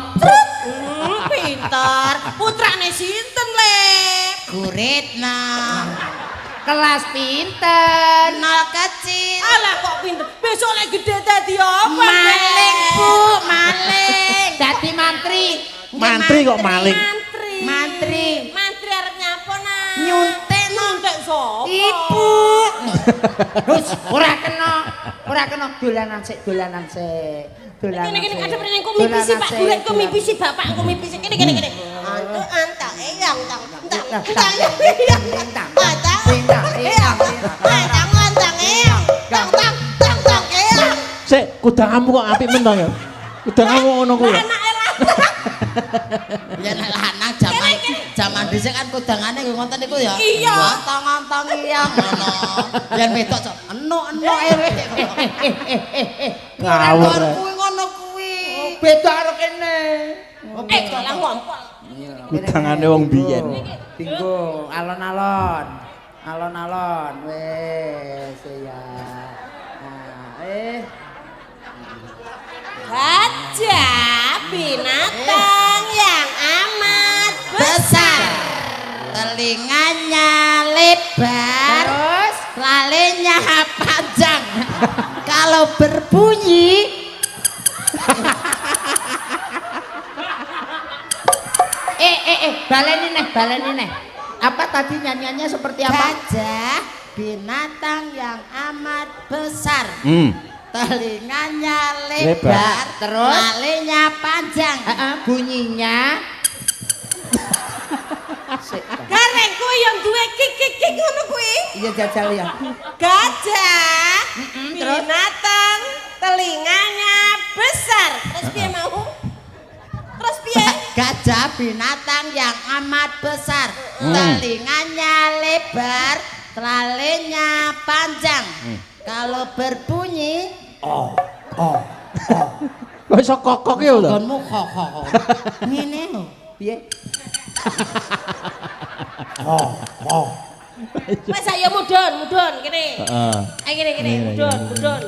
Pinter. Putrane sinten le? Guritna. Kelas pinten? Nol kecil. Alah kok pinter. Besok lek gede dadi apa? Maling, Bu, maling. Dadi mantri. Mantri kok maling. Mantri. Mantri. Mantri arep nyapa nak? Nyuntik. Nyuntik sapa? Ibu. Hus, ora kena. Ora kena dolanan sik, dolanan sik. Dolanan. Kene kene ngadep rene kok mipisi Pak Gurit, kok mipisi bapak, kok mipisi. Kene kene kene. Antuk antak eyang tang tang tang eyang tang tang eyang tang tang eyang tang tang tang tang eyang. Sik, kudangamu kok apik men to ya? Kudangamu ngono kuwi. Anake lanang. Ya nek lanang jaman dhisik kan kudangane nggih ngoten niku ya. Iya. Ngontong-ngontong iya ngono. Yen wedok sok enuk-enuk ewe. Ngawur. Kuwi ngono kuwi. Beda karo kene. Lah ngompol. Kudangane wong biyen. Dinggo alon-alon. Alon-alon wis ya. Nah, Gajah binatang yang amat besar. Telinganya lebar, terus lalinya panjang. Kalau berbunyi baleni neh, baleni neh. Apa tadi nyanyiannya seperti apa? Gajah binatang yang amat besar. Telinganya lebar, Lebar. Terus? lalinya panjang. Bunyinya Gareng kuwi yang duwe kik-kik ngono kuwi. Iya jajal ya. Gajah terus? binatang telinganya besar. Terus piye mau? Terus piye? Gajah binatang yang amat besar. Telinganya lebar, telinganya panjang. Kalau berbunyi Kok iso kokok ya lho? Gonmu kok kok. Ngene lho. Piye? Wes ayo mudhun, mudhun kene. Heeh. Ayo kene kene, Iya, mudhun, iya. mudhun.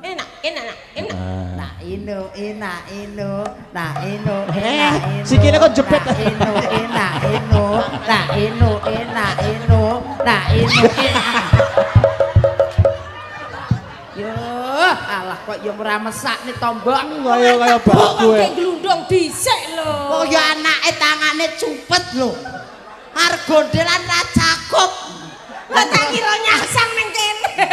Enak, enak, enak. Nah inu ina inu, nah inu ina inu. Sikile kok jepit. Nah inu ina inu, nah inu ina inu, nah inu ina. Yo, alah kok yo ora mesakne tombok. Kaya kaya Kok baku. kayak glundung dhisik lho. Kok ya anake tangane cupet lho. Arep gondelan ra cakup. Lah tak kira nyasang ning kene.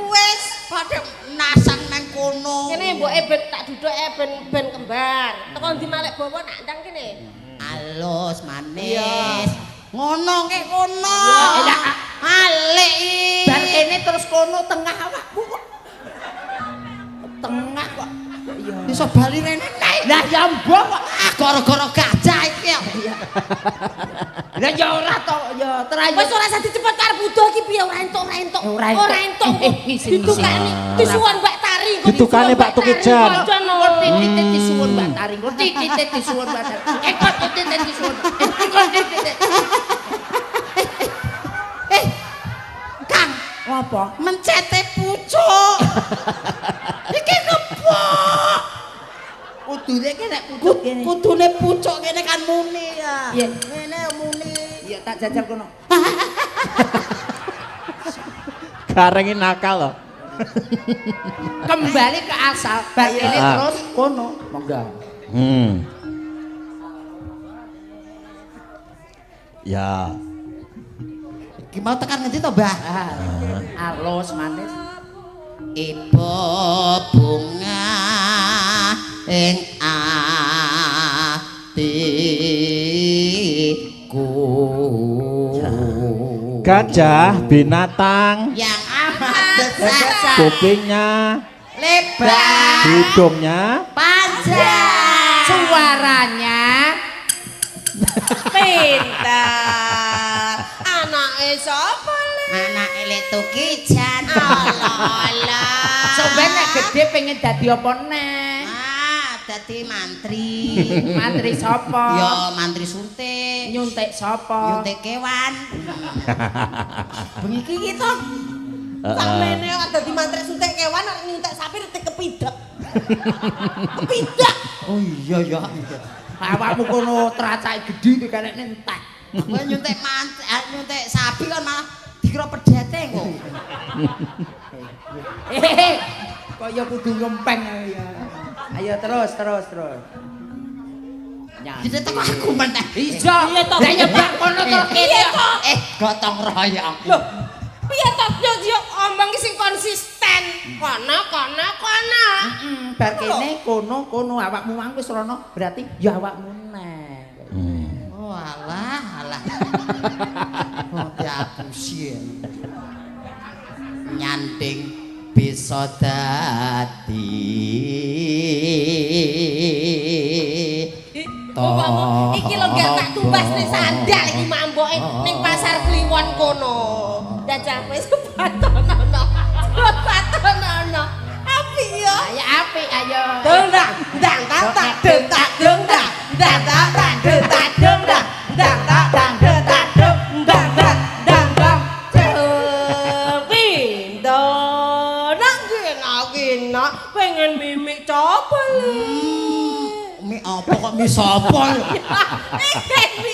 Wes, Padha nasang nang kono. kene mboke ben tak duduke ben ben kembar. Teko ndi malek bawa nak ndang kene. Alus manis. Ngono ke kono. Iya. Alik iki. Bar kene terus kono tengah awakku kok. Tengah kok. Iya. Iso bali rene nek. Lah ya mbah kok. Ah gara-gara gajah iki ya. Lah ya ora to, ya terayo. Wis ora usah dicepet arep udo iki piye ora entuk ora entuk. Ora entuk. Ora entuk. Ngisin, Ditukane disuwun Mbak Tari kok. Ditukane Pak Tukijan. Ngerti titik disuwun Mbak Tari, ngerti titik disuwun Mbak Tari. Kok titik disuwun. Kok titik. Kang, Apa? mencete pucuk. Iki kepok. Kudune ki nek pucuk kene. Kudune pucuk kene kan muni ya. Iya. Ngene muni. Iya tak jajal kono. Gareng ini nakal loh. Kembali ke asal, bar kene terus kono. Monggo. Ya. Ki mau tekan ngendi to, Mbah? Alus manis. Ibu bunga ing atiku. Gajah binatang yang amat besar, kupingnya lebar, hidungnya panjang, Suaranya Pinter. Anake sapa le? Anake Lek Tukijan. Allah Allah. Sampeyan nek gedhe pengen dadi apa neh? Ah, dadi mantri. Mantri sapa? Ya mantri suntik. Nyuntik sapa? Nyuntik kewan. Bengi iki to. Sakmene kok dadi mantri suntik kewan nek nyuntik sapi reti kepidak. Kepidak. Oh iya ya. Awakmu kono tracake gedhi dikenekne entek. Aku nyuntik mantri, nyuntik sapi kan malah dikira pedhete kok. Hehehe. Kaya kudu ngempeng ya. Ayo terus terus terus. Ya. Jadi teko aku meneh. Iya. Lah ya bak kono to Piye to? Gotong royong. Loh, piye to yo yo omong ki sing konsisten. Kono kono kono. Heeh, bar kene kono kono awakmu mang wis rono berarti ya awakmu neh. Oh alah alah. Oh diapusi. Nyanting bisa dadi. Bapakmu iki lho gak tak tumbas ning sandal iki mamboke ning pasar Kliwon kono. Jajal wis patonono. Patonono. Apik ya. Ayo apik ayo. Dong dang dang tak tak deng tak dong dang dang tak tak deng tak dong dang dang tak dang deng tak dong dang dang dang dang. Pindo nak gina gina pengen mimik coba le. Mi apa kok mi sapa? Mi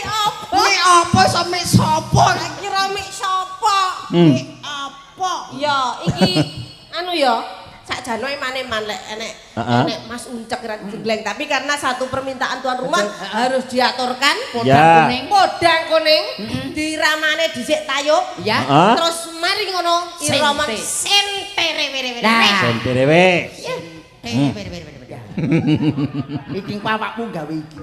apa? Mi apa iso mi sapa? Kira mi sapa? Mi apa? Ya iki anu ya sakjane eman-eman lek enek enek Mas Uncek ra jengleng, tapi karena satu permintaan tuan rumah harus diaturkan. Podang kuning. Podang kuning diramane dhisik tayub. Ya. Terus mari ngono irama sentere were. Nah. Senterewe. Iki awakmu gawe iki.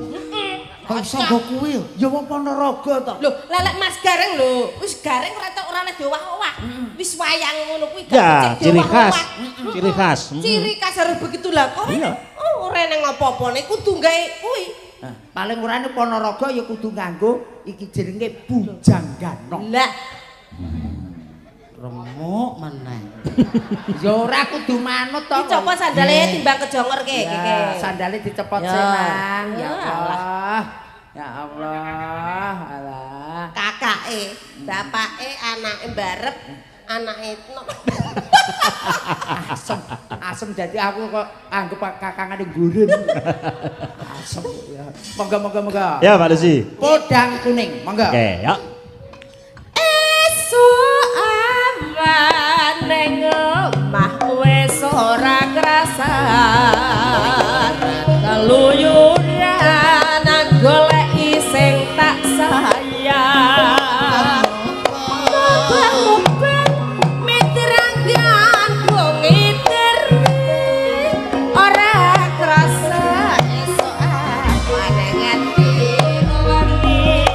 Kok iso nggo kuwi? Ya wong Ponorogo to. Lho, lelek Mas Gareng lho, wis gareng ora tok ora oleh diowah-owah. Wis wayang ngono kuwi Ya, gak becik ciri khas. diowah-owah. Ciri khas. Ciri khas harus begitu lah kok. Iya. Oh, ora nang apa-apane kudu gawe kuwi. Nah, paling ora nek Ponorogo ya kudu nganggo iki jenenge Bujangganong. Lah, Remuk meneh. Ya ora kudu manut to. dicopot sandale timbang kejongor ke Ya, iki. sandale dicepot Ya. sik nang. Ya Alah. Allah. Ya Allah. Alah. Kakake, bapake, anake barep, anake Asem. Asem dadi aku kok anggep kakangane gurin. Asem ya. Monggo monggo monggo. Ya, Pak Lusi. Podang kuning, monggo. Oke, ya. Esuk awan neng omah wis ora krasan. Keluyuran goleki sing tak sayang. Mubang-mubang mitranggan ngiteri ora krasa esuk awan nganti wengi.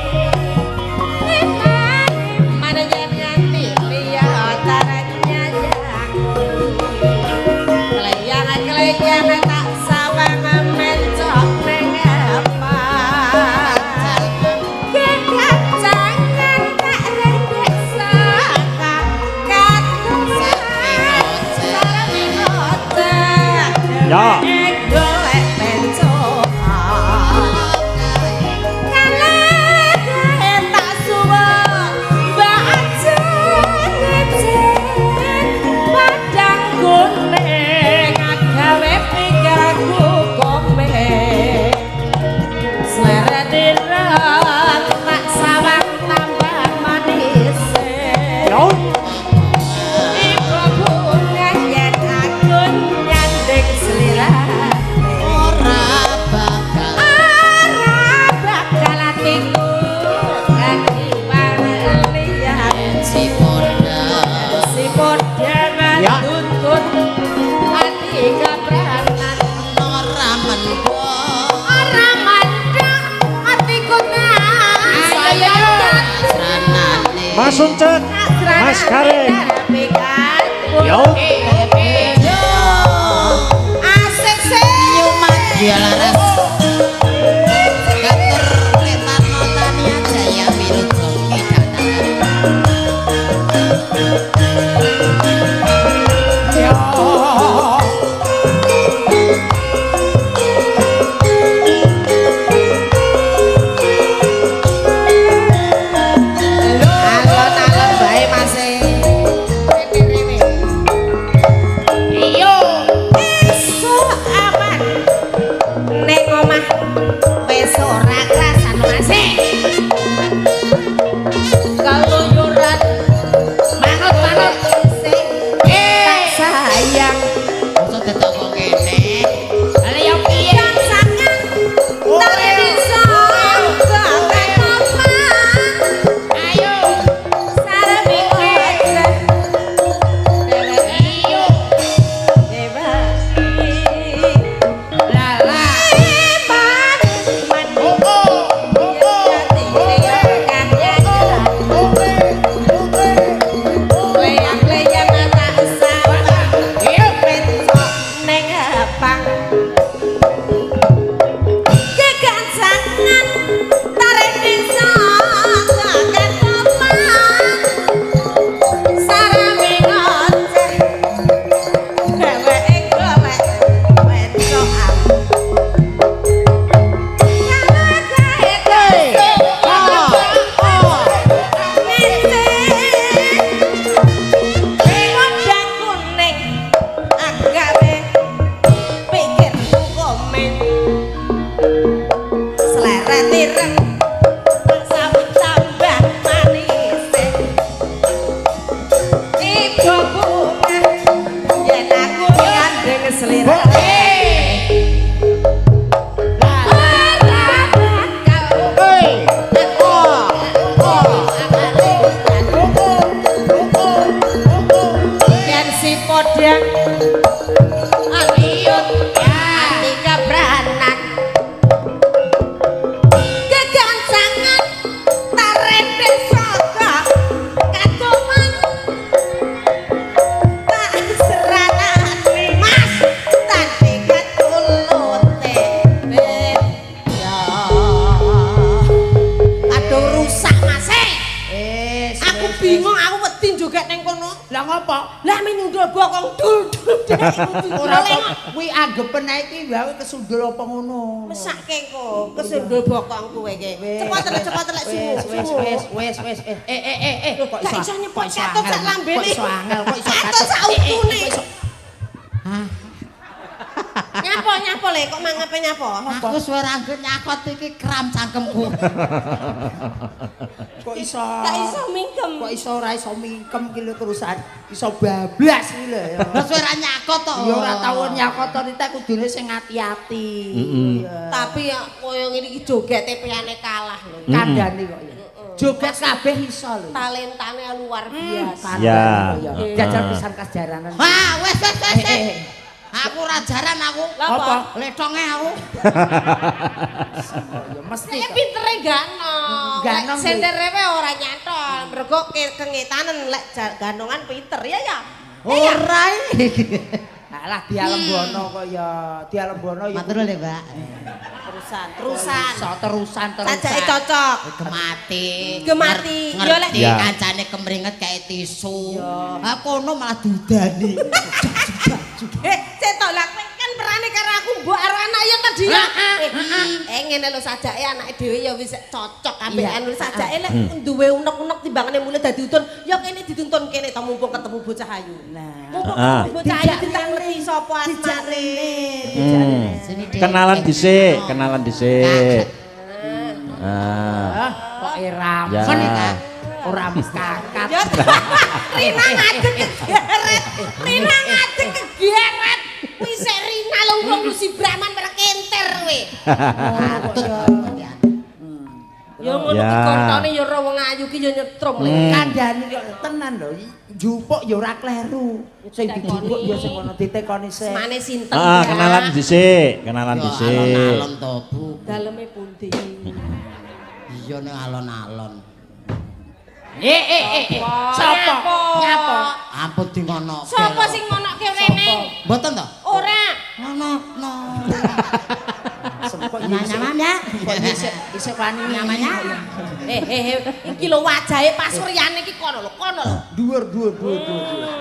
Mas Uncek, Mas Gareng. Yo. Asik sih. Nyumadya laras. Katur Retano Tania Jaya Wirujo Kidana. Alon-alon bae Mas. Rene-rene. Iya. Esuk aman. Ning omah wis ora krasan Mas. Keluyuran Manut manut. sing tak sayang. Masa dadak kok kene. Lah yo piye? Kansangan tak bisa gawe omah. Ayo. Saremi aja. Iyo. Dewasi. Lah lah. Eman man. Oh oh. Oh oh. Leyang-leyang tak sawang. Iya. Pencok neng pang. Kegancangan tarik desa gagan omah. Sarame ngoceh. Dheweke golek wencokan. Selera. Lah lah. Ora bakal Yen si podang aliut ati kebranan kegancangan tarende saka katuman tak seranane Mas tadi katulute beda. Aduh rusak Mas. Wis. Aku bingung, aku wedi joget neng kono. Lah ngopo? Lah menyundul bokong dul dul Ora kok kuwi anggepen ae iki wae kesundul apa ngono. Mesake kok kesundul bokong kowe iki. Wis. Cepet telek, cepet telek Wis suwu. wis wis wis wis eh kok Gak iso nyepot kok iso katut sak angel, lambene. Kok iso angel, kok iso Katut sak Eh, eh, utune. kok iso- Nyapa nyapa le kok mangape nyapa? Aku suwe ra angger nyakot iki kram cangkemku. Kok iso Gak iso mingkem. Kok iso ora iso mingkem ki lho terusan iso bablas ki lho ya. Lah suwe ra nyakot to. Ya ora tau nyakot to Rita kudune sing ati-ati. Iya. Tapi ya koyo ngene iki jogete piyane kalah lho. Kandhane kok ya. Joget kabeh iso lho. Talentane luar biasa. Ya. Kandhane kok ya. Jajal pisan kasjaranan. Wah, wis wis wis. Eh, eh, eh. Aku ora jaran aku. Lah apa? Letonge aku. Ya mesti. Nek kok. pintere ganong. Ganong Lek senderewe ora nyantol, mergo kengetanen lek ganongan pinter ya ya. Ora. Alah dialembono kok ya, dialembono ya. Matur lho, Mbak. Terusan, terusan. Iso terusan terusan. Sajake cocok. Gemati. Gemati. Ya, lek- Ngerti Ya. kancane kemringet kae tisu. Ha kono malah diudani. Cetok lah kowe kan perane karo aku mbok karo anak ya tadi ya. Ngene lho sajake anake dhewe ya wis cocok ambek Iya. anu sajake lek duwe unek-unek timbangane mulih dadi utun, ya kene dituntun kene to mumpung ketemu bocah ayu. Nah. Mumpung Ah. ketemu bocah ayu ditangleri sapa Dijak asmane. rene, dijak rene. Sini, Dik. Kenalan dhisik, kenalan dhisik. Ah. Ah, kok eram. Ya. Ora kakat. Ya Rina ngadeg kegeret. Rina ngadeg kegeret. Wis sik Rina lho wong Lucy Brahman merkenter kowe. Katut. Ya ngono Ya. ki kontone ya ora wong ayu ki ya nyetrum le. Kandhane kok tenan lho. Jupuk ya ora kleru. Sing dijupuk ya sing ngono ditekoni sik. Semane sinten? Ah, ya? kenalan dhisik, kenalan Yo, dhisik. Alon-alon to, Bu. Daleme pundi? Iya ning alon-alon. Eh. Sapa? Nyapa? Ampun di ngono. Sapa sing ngonoke rene? Mboten to? Ora. Ngono no. Kok Namanya? Kok isih wani Namanya? Iki lho wajahe Pak Suryane iki kono lho, kono lho. Dhuwur.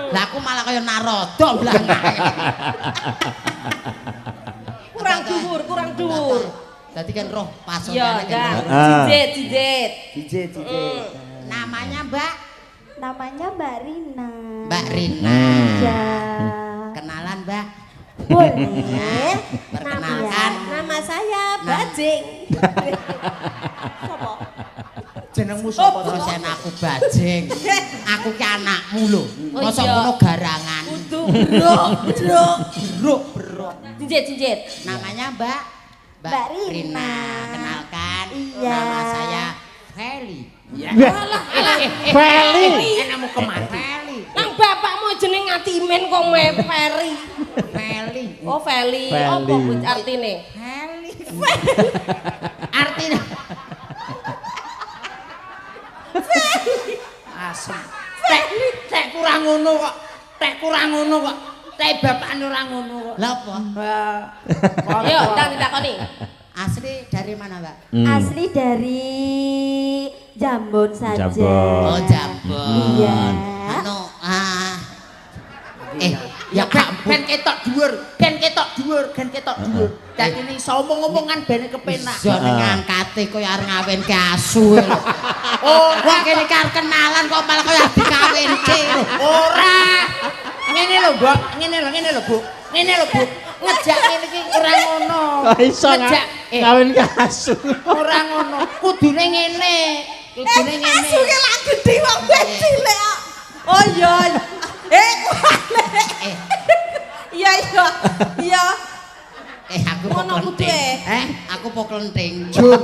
Lah aku malah kaya Naroda blangake. Kurang dhuwur. Dadi kan roh Pak Iya, Suryane kan. Jijit. Jijit. Namanya Mbak? Namanya Mbak Rina. Mbak Rina. Iya. Kenalan Mbak. Boleh. Perkenalkan. Nama saya Bajing. Sopo? Jenengmu sapa? Terus aku Bajing. Aku ki anakmu lho. Oh, Mosok iya. ngono garangan. Kudu Brok. Jijit. Namanya Mbak Mbak Rina. Kenalkan. Iya. Nama saya Feli. Alah, alah. Feli. Enakmu kemati. Feli. Nang bapakmu jeneng Ngatimin kok me Feri. Feli. Oh, Feli. Feli. Apa kuwi artine? Feli. Artinya Asem. Tek kurang ngono kok. Tek kurang ngono kok. Tek bapakne ora ngono kok. Lah apa? Ayo, ndang ditakoni. Asli dari mana, Mbak? Asli dari Jambon saja. Jambon. Oh, Jambon. Iya. Anu, ya Ben ketok dhuwur, ben ketok dhuwur, ben ketok dhuwur. Dadine iso omong-omongan ben kepenak. Iso ning ngangkate kaya arep ngawinke asu lho. Ora Wong kene iki arep kenalan kok malah kaya dikawinke lho. Ora. Ngene lho, Mbok. Ngene lho, ngene lho, Bu. Ngene lho, Bu. Ngejak ngene iki ora ngono. Kok iso Ngejak kawin ke asu. ora ngono. Kudune ngene. Kudune ngene. Asu ki lak gedhi wong cilik kok. Oh iya. Kuwale. Iya iya. Iya. Aku po Ngono kudu klenting. Aku po klenting. Jun.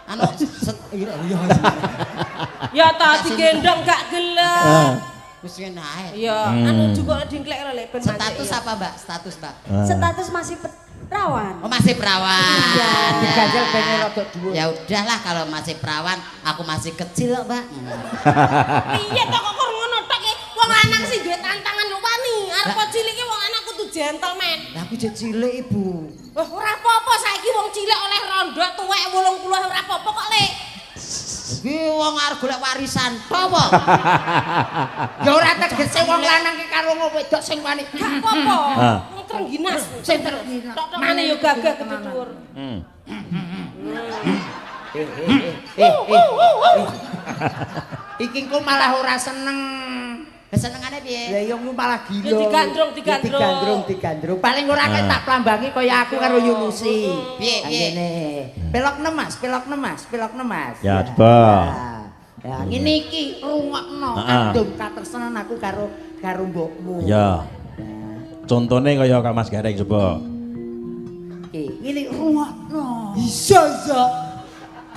Anu iya Ya ta digendong gak gelem. Wis ngene ae. Iya, anu juga dingklek lho lek ben Status apa, Mbak? Status, Mbak. Status masih perawan. Oh, masih perawan. Diganjel ben rada dhuwur. Ya udahlah kalau masih perawan, aku masih kecil kok, Mbak. Piye to kok kur ngono tok iki? Wong lanang sing duwe tantangan wani, arep cilik iki wong lanang kudu gentleman. Lah aku jek cilik, Ibu. Wah, ora apa-apa saiki wong cilik oleh rondo tuwek 80 ora apa-apa kok, Lek. Iki wong arep golek warisan tok apa? Ya ora tegese wong lanang ki karo wong wedok sing wani. Gak apa-apa. Wong trengginas. Sing trengginas. Tok-tokane yo gagah gede dhuwur. Iki engko malah ora seneng. Kesenengane piye? Lah iya engko malah gila. Ya digandrung, digandrung. Digandrung, digandrung. Paling ora kan tak plambangi kaya aku karo Yunusi. Piye, piye? Ngene. Pelok Mas, pelok Mas, pelok Mas. Ya, coba. Ya, ngene iki rungokno kandung katresnan aku karo karo mbokmu. Ya. Contone kaya Kang Mas Gareng coba. Iki ngene rungokno. Iya, iya.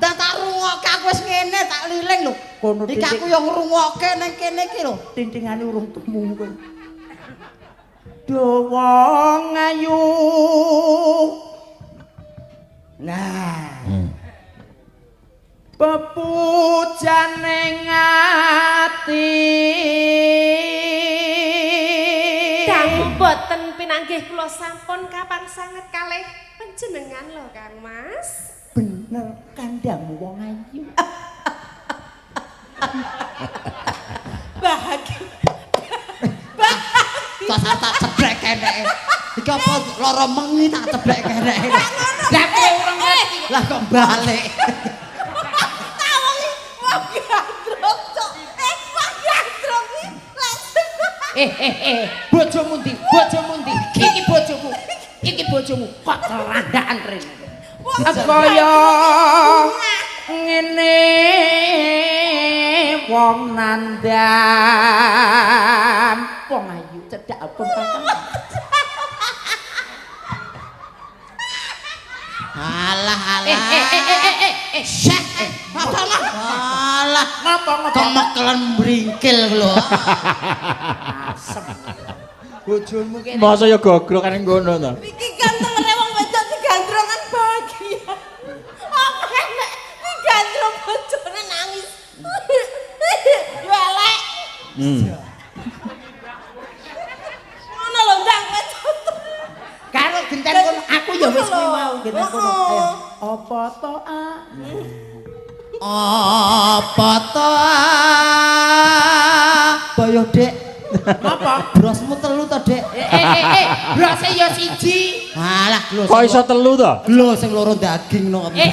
Tak tak rungokke aku wis ngene tak liling lho. Kono Iki aku yo ngrungokke ning kene iki lho. Tintingane urung temu kowe. Do wong ayu. Nah. Pepujane ati. Dangu boten pinanggih kula sampun kapang sanget kalih panjenengan lho Kang Mas. Bener kandhamu wong ayu. Bahagia. Tak tak ceblek keneke. Iki apa lara mengi tak ceblek keneke. Lah kowe ora ngerti. Lah kok balik. Wong wong gandrung cok. Wong gandrung iki langsung. Bojomu ndi? Bojomu ndi? Iki bojomu. Iki bojomu kok kerandaan rene. Kaya ngene wong nandan wong ayu cedhak pun kakang. Alah alah. Syek. Apa mah? Alah, Ngapa ngapa? kemekelen bringkil lho. Asem. Bojomu kene. Masa ya gogrok kan ngono to. Iki gantengene wong wedok digandrung kan bahagia. Apa enek digandrung Ngono lho ndang kowe. Karo genten kono aku ya wis kuwi mau genten kono. Ayo. Apa to a? Apa to? Boyo, Dek. Apa? Brosmu telu to, Dek? Eh, brose ya siji. Alah, lho. Kok iso telu to? Lho sing loro daging no. Eh.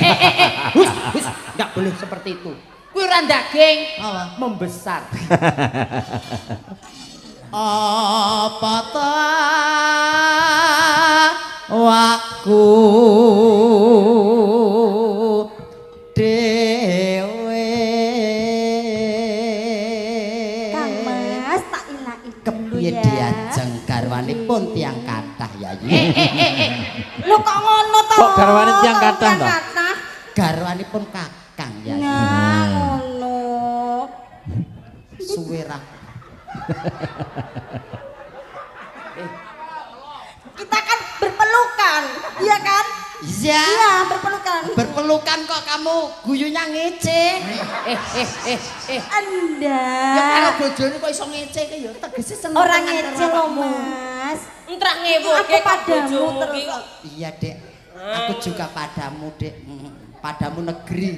Hus, hus, enggak boleh seperti itu. Kuwi ora daging, Apa? membesar. Apa ta wakku dhewe. Kang Mas, tak ilaki dulu Kepiye ya. diajeng garwanipun tiyang kathah Yayi? Lho kok ngono to? Kok garwane tiyang kathah to? Garwanipun kakang Yayi. Nah, ngono. Suwe ra. Kita kan berpelukan, iya kan? Iya. Iya, berpelukan. Berpelukan kok kamu guyunya ngece. Eh. Anda. Ya karo bojone kok iso ngece ki ya tegese seneng. Orang ngece loh, Mas. Entrak ngewoke Aku padamu bojomu terus. ki kok. Iya, Dek. Aku juga padamu, Dek. Padamu negeri.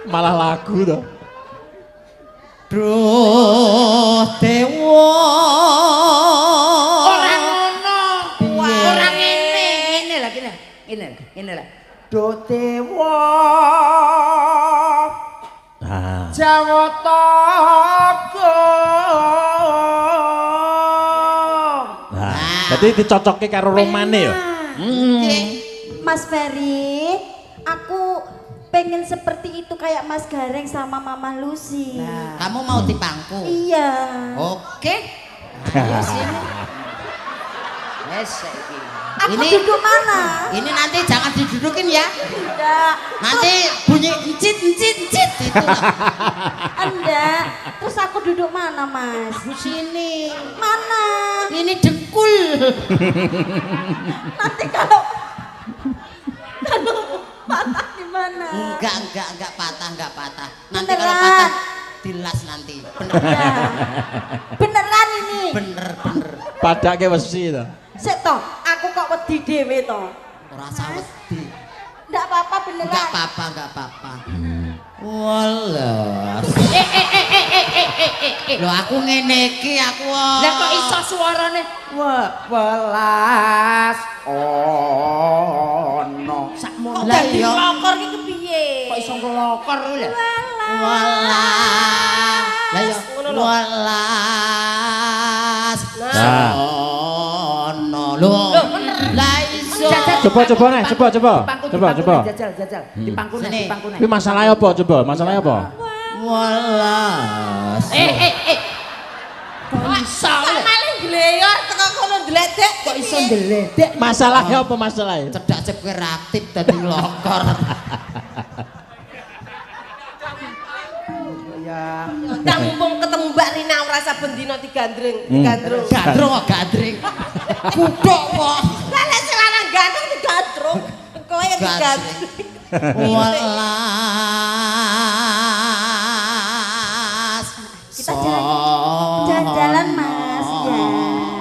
Malah lagu to. Duh dewa. Ora ngono. Piye? Ora ngene, ngene lah ngene. Ngene lah, ngene lah. Do dewa. Ah. Jawata Nah, jadi dicocokke karo romane ya. Mas Ferry, aku pengen seperti itu kayak Mas Gareng sama Mama Lucy. Kamu mau dipangku? Iya. Oke. Ayo sini. Wes saiki. Aku Ini- duduk mana? Ini nanti jangan didudukin ya. Enggak. Nanti bunyi encit encit encit itu loh. Enggak. Terus aku duduk mana, Mas? Di sini. Mana? Ini dengkul. Nanti kalau kalau patah gimana? Enggak patah, enggak patah. Nanti kalau Beneran. patah dilas nanti. Bener, Ya. Beneran ini. bener, bener. Padake wesi to. Sik toh, aku kok wedi dhewe toh. Ora usah wedi. Enggak apa-apa beneran. Enggak apa-apa, enggak apa-apa. Welas. Eh. Lho aku ngene iki aku. Lah kok iso suarane welas ono sakmono. Kok Lah dadi iya. nglokor ki kepiye? Kok iso nglokor kuwi lho. Welas. Lah ya Ngono lho. welas. Nah. Ono lho. Lah iso. Coba coba nih, coba coba. Coba coba. Jajal jajal. Dipangku nih, Sini. dipangku nih. Kuwi masalahnya apa coba? Masalahnya apa? Welas. Eh. Kok iso Kok lho? malah gleyor teko kono ndledek. Kok iso ndledek? Masalahnya apa masalahnya? Cedak cep kowe aktif dadi nglokor. Ya. Ndang mumpung ketemu Mbak Rina ora saben dina digandreng, digandrung. Gandrung kok gandring. Kuthuk kok. Lah lek sing lanang ganteng digandrung, kowe ya digandrung. Welas. Kita jalan-jalan, Mas. Ya.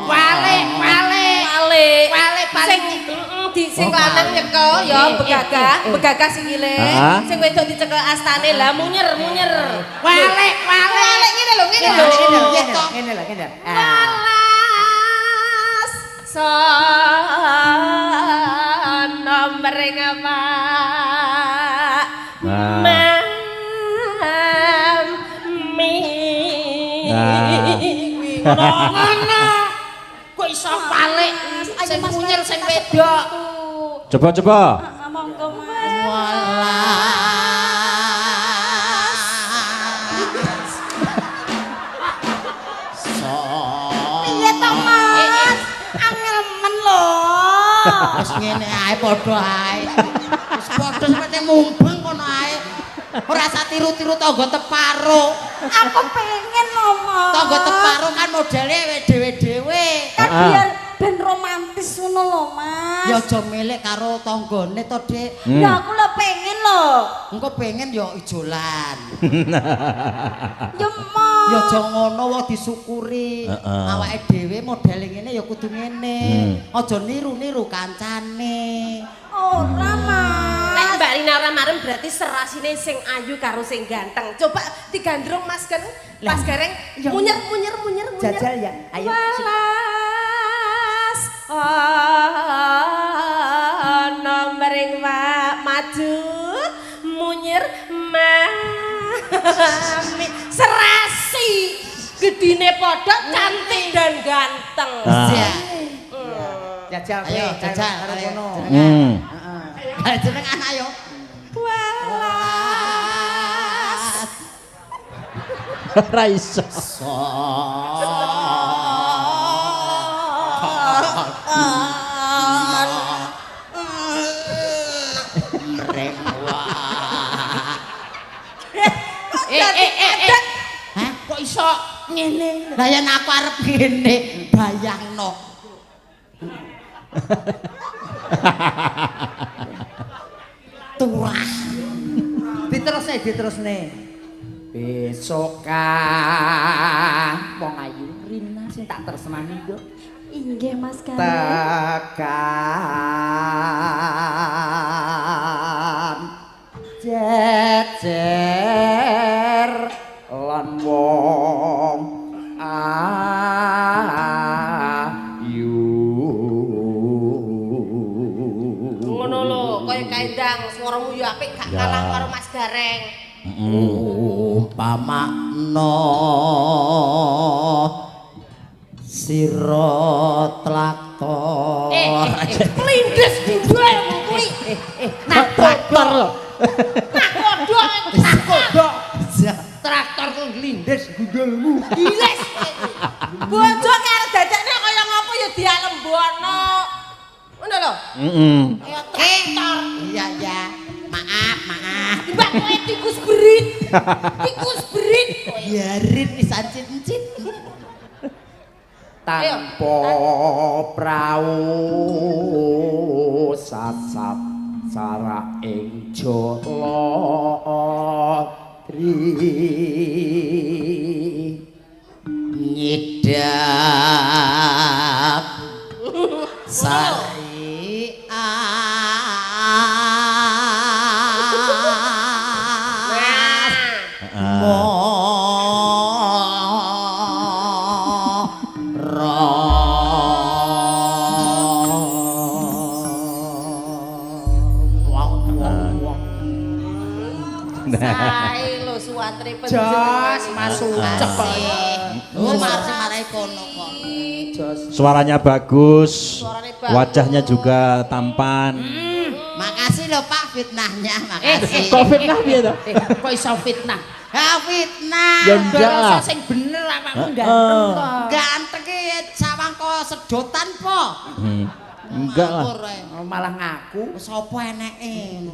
Wale, wale. Wale. Wale paling Sing di sing lanang nyekel ya begagah, begagah sikile. Sing wedok dicekel astane lah munyer, munyer. Wale, wale. Wale ngene lho, ngene lho. Ngene lho, ngene lho. Welas sono mring Pak. Nah. Mami. Nah. Ngono. Kok iso balik Ayo, sing Mas, munyer kita sing seperti wedok. itu. Coba coba. Ah, monggo, Mas. Welas. Piye to, Mas? Angel men lho. Wis ngene ae padha ae. Wis padha sampe mumbeng kono ae. Ora usah tiru-tiru tangga teparo. Aku pengen lho, Mas. Tangga teparo kan modele dhewe-dhewe. Kan biar ben romantis artis ngono lho, Mas. Ya aja milik karo tanggane to, Dik. Ya aku lho pengen lho. Engko pengen ya ijolan. Ya emoh. Ya aja ngono wae disyukuri. Awake dhewe modele ngene ya kudu ngene. Aja niru-niru kancane. Ora, Mas. Nek Mbak Rina ora marem berarti serasine sing ayu karo sing ganteng. Coba digandrung Mas Gareng. Mas Gareng munyer munyer munyer munyer. Jajal ya. Ayo. Welas ana mring wak maju munyer mami serasi gedine padha cantik dan ganteng. Iya. Jajal kowe. Ayo jajal karo kono. Heeh. Jenengan ayo. Welas Ora iso. Mreng wah. Eh. Hah? Kok iso ngene? Lah yen aku arep ngene, bayangno. Turah. Diterusne. Besok kan wong ayu Rina sing tak tresnani yo. Inggih, Mas Gareng. Tekan jejer lan wong ayu. Ngono lho, kaya kaendang swaramu yo apik gak kalah karo Mas Gareng. Umpamakno sira traktor. Klindes gundulmu kuwi. Traktor lho. Nakodok. Traktor kok nglindes gundulmu. Giles. Bojo karo dadakne kaya ngopo ya dialembono. Ngono lho. Heeh. Kaya traktor. Iya ya. Maaf, maaf. Mbak kowe tikus berit. Tikus berit kowe. Biarin wis ancit-ancit. Tanpa prau sasat sara ing jala tri Nyidak sari Sae lho suwatre panjenengan. Jos masuk cepet. Oh, marai kono kok. Suaranya bagus, Suaranya bagus. Wajahnya juga tampan. Makasih lho Pak fitnahnya, makasih. Kok fitnah piye to? Kok iso fitnah? Ha fitnah. Ya enggak lah. Sing bener awakmu ganteng kok. Ganteng ki sawang kok sedotan po. Enggak lah. Malah ngaku. Sapa eneke?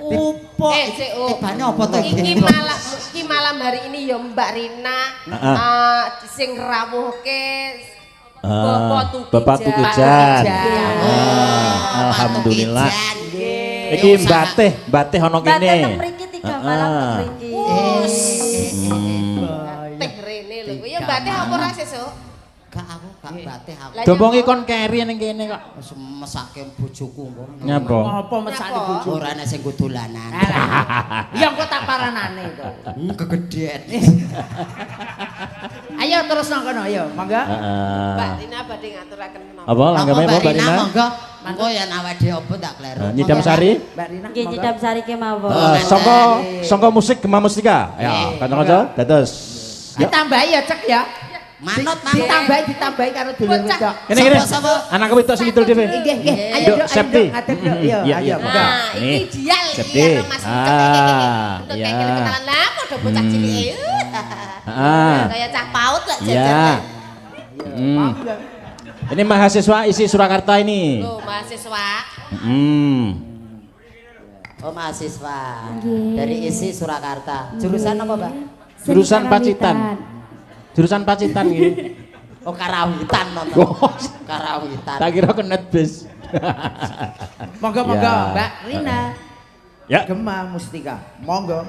Opo? Tibane apa to iki? Iki malam hari ini ya Mbak Rina sing rawuhke Bapak Tukijan. Alhamdulillah. Iki Mbateh ana kene. Mbateh teng mriki 3 malam teng mriki. Mbateh rene lho. Ya Mbateh apa ora sesuk? Gak aku gak Mbateh aku. Dompongi kon keri ning kene kok. Wis mesake bojoku kok. Nyapa? Apa mesake bojoku? Ora ana sing dolanan. Ya engko tak paranane to. Kegedean. Ayo terus nang kono ayo, monggo. Mbak Rina badhe ngaturaken menapa? Apa langgame apa Mbak Rina? Monggo. Monggo yen awake dhewe apa tak kleru. Nyidam sari? Mbak Rina. Nggih nyidam sari kemawon. Sangka musik Gema Mustika. Ya, kanca-kanca dados. Ditambahi ya cek ya. Manut manut. Ditambahi karo dulur wedok. Kene kene. Anak wedok sing kidul dhewe. Nggih nggih. Ayo Nduk, ngadeg Nduk. Yo ayo monggo. Nah, iki dial iki karo Mas Ucek iki. Untuk kayak kenalan lah padha bocah cilik. Heeh. Kayak cah PAUD lah jajan. Ini mahasiswa isi Surakarta ini. Loh, mahasiswa. Oh, mahasiswa. Dari isi Surakarta. Jurusan apa, Mbak? Jurusan Pacitan. Jurusan Pacitan iki. Oh, karawitan nonton. Karawitan. Tak kira kenet bis. Monggo monggo Ya. Mbak Rina. Ya. Gema Mustika. Monggo.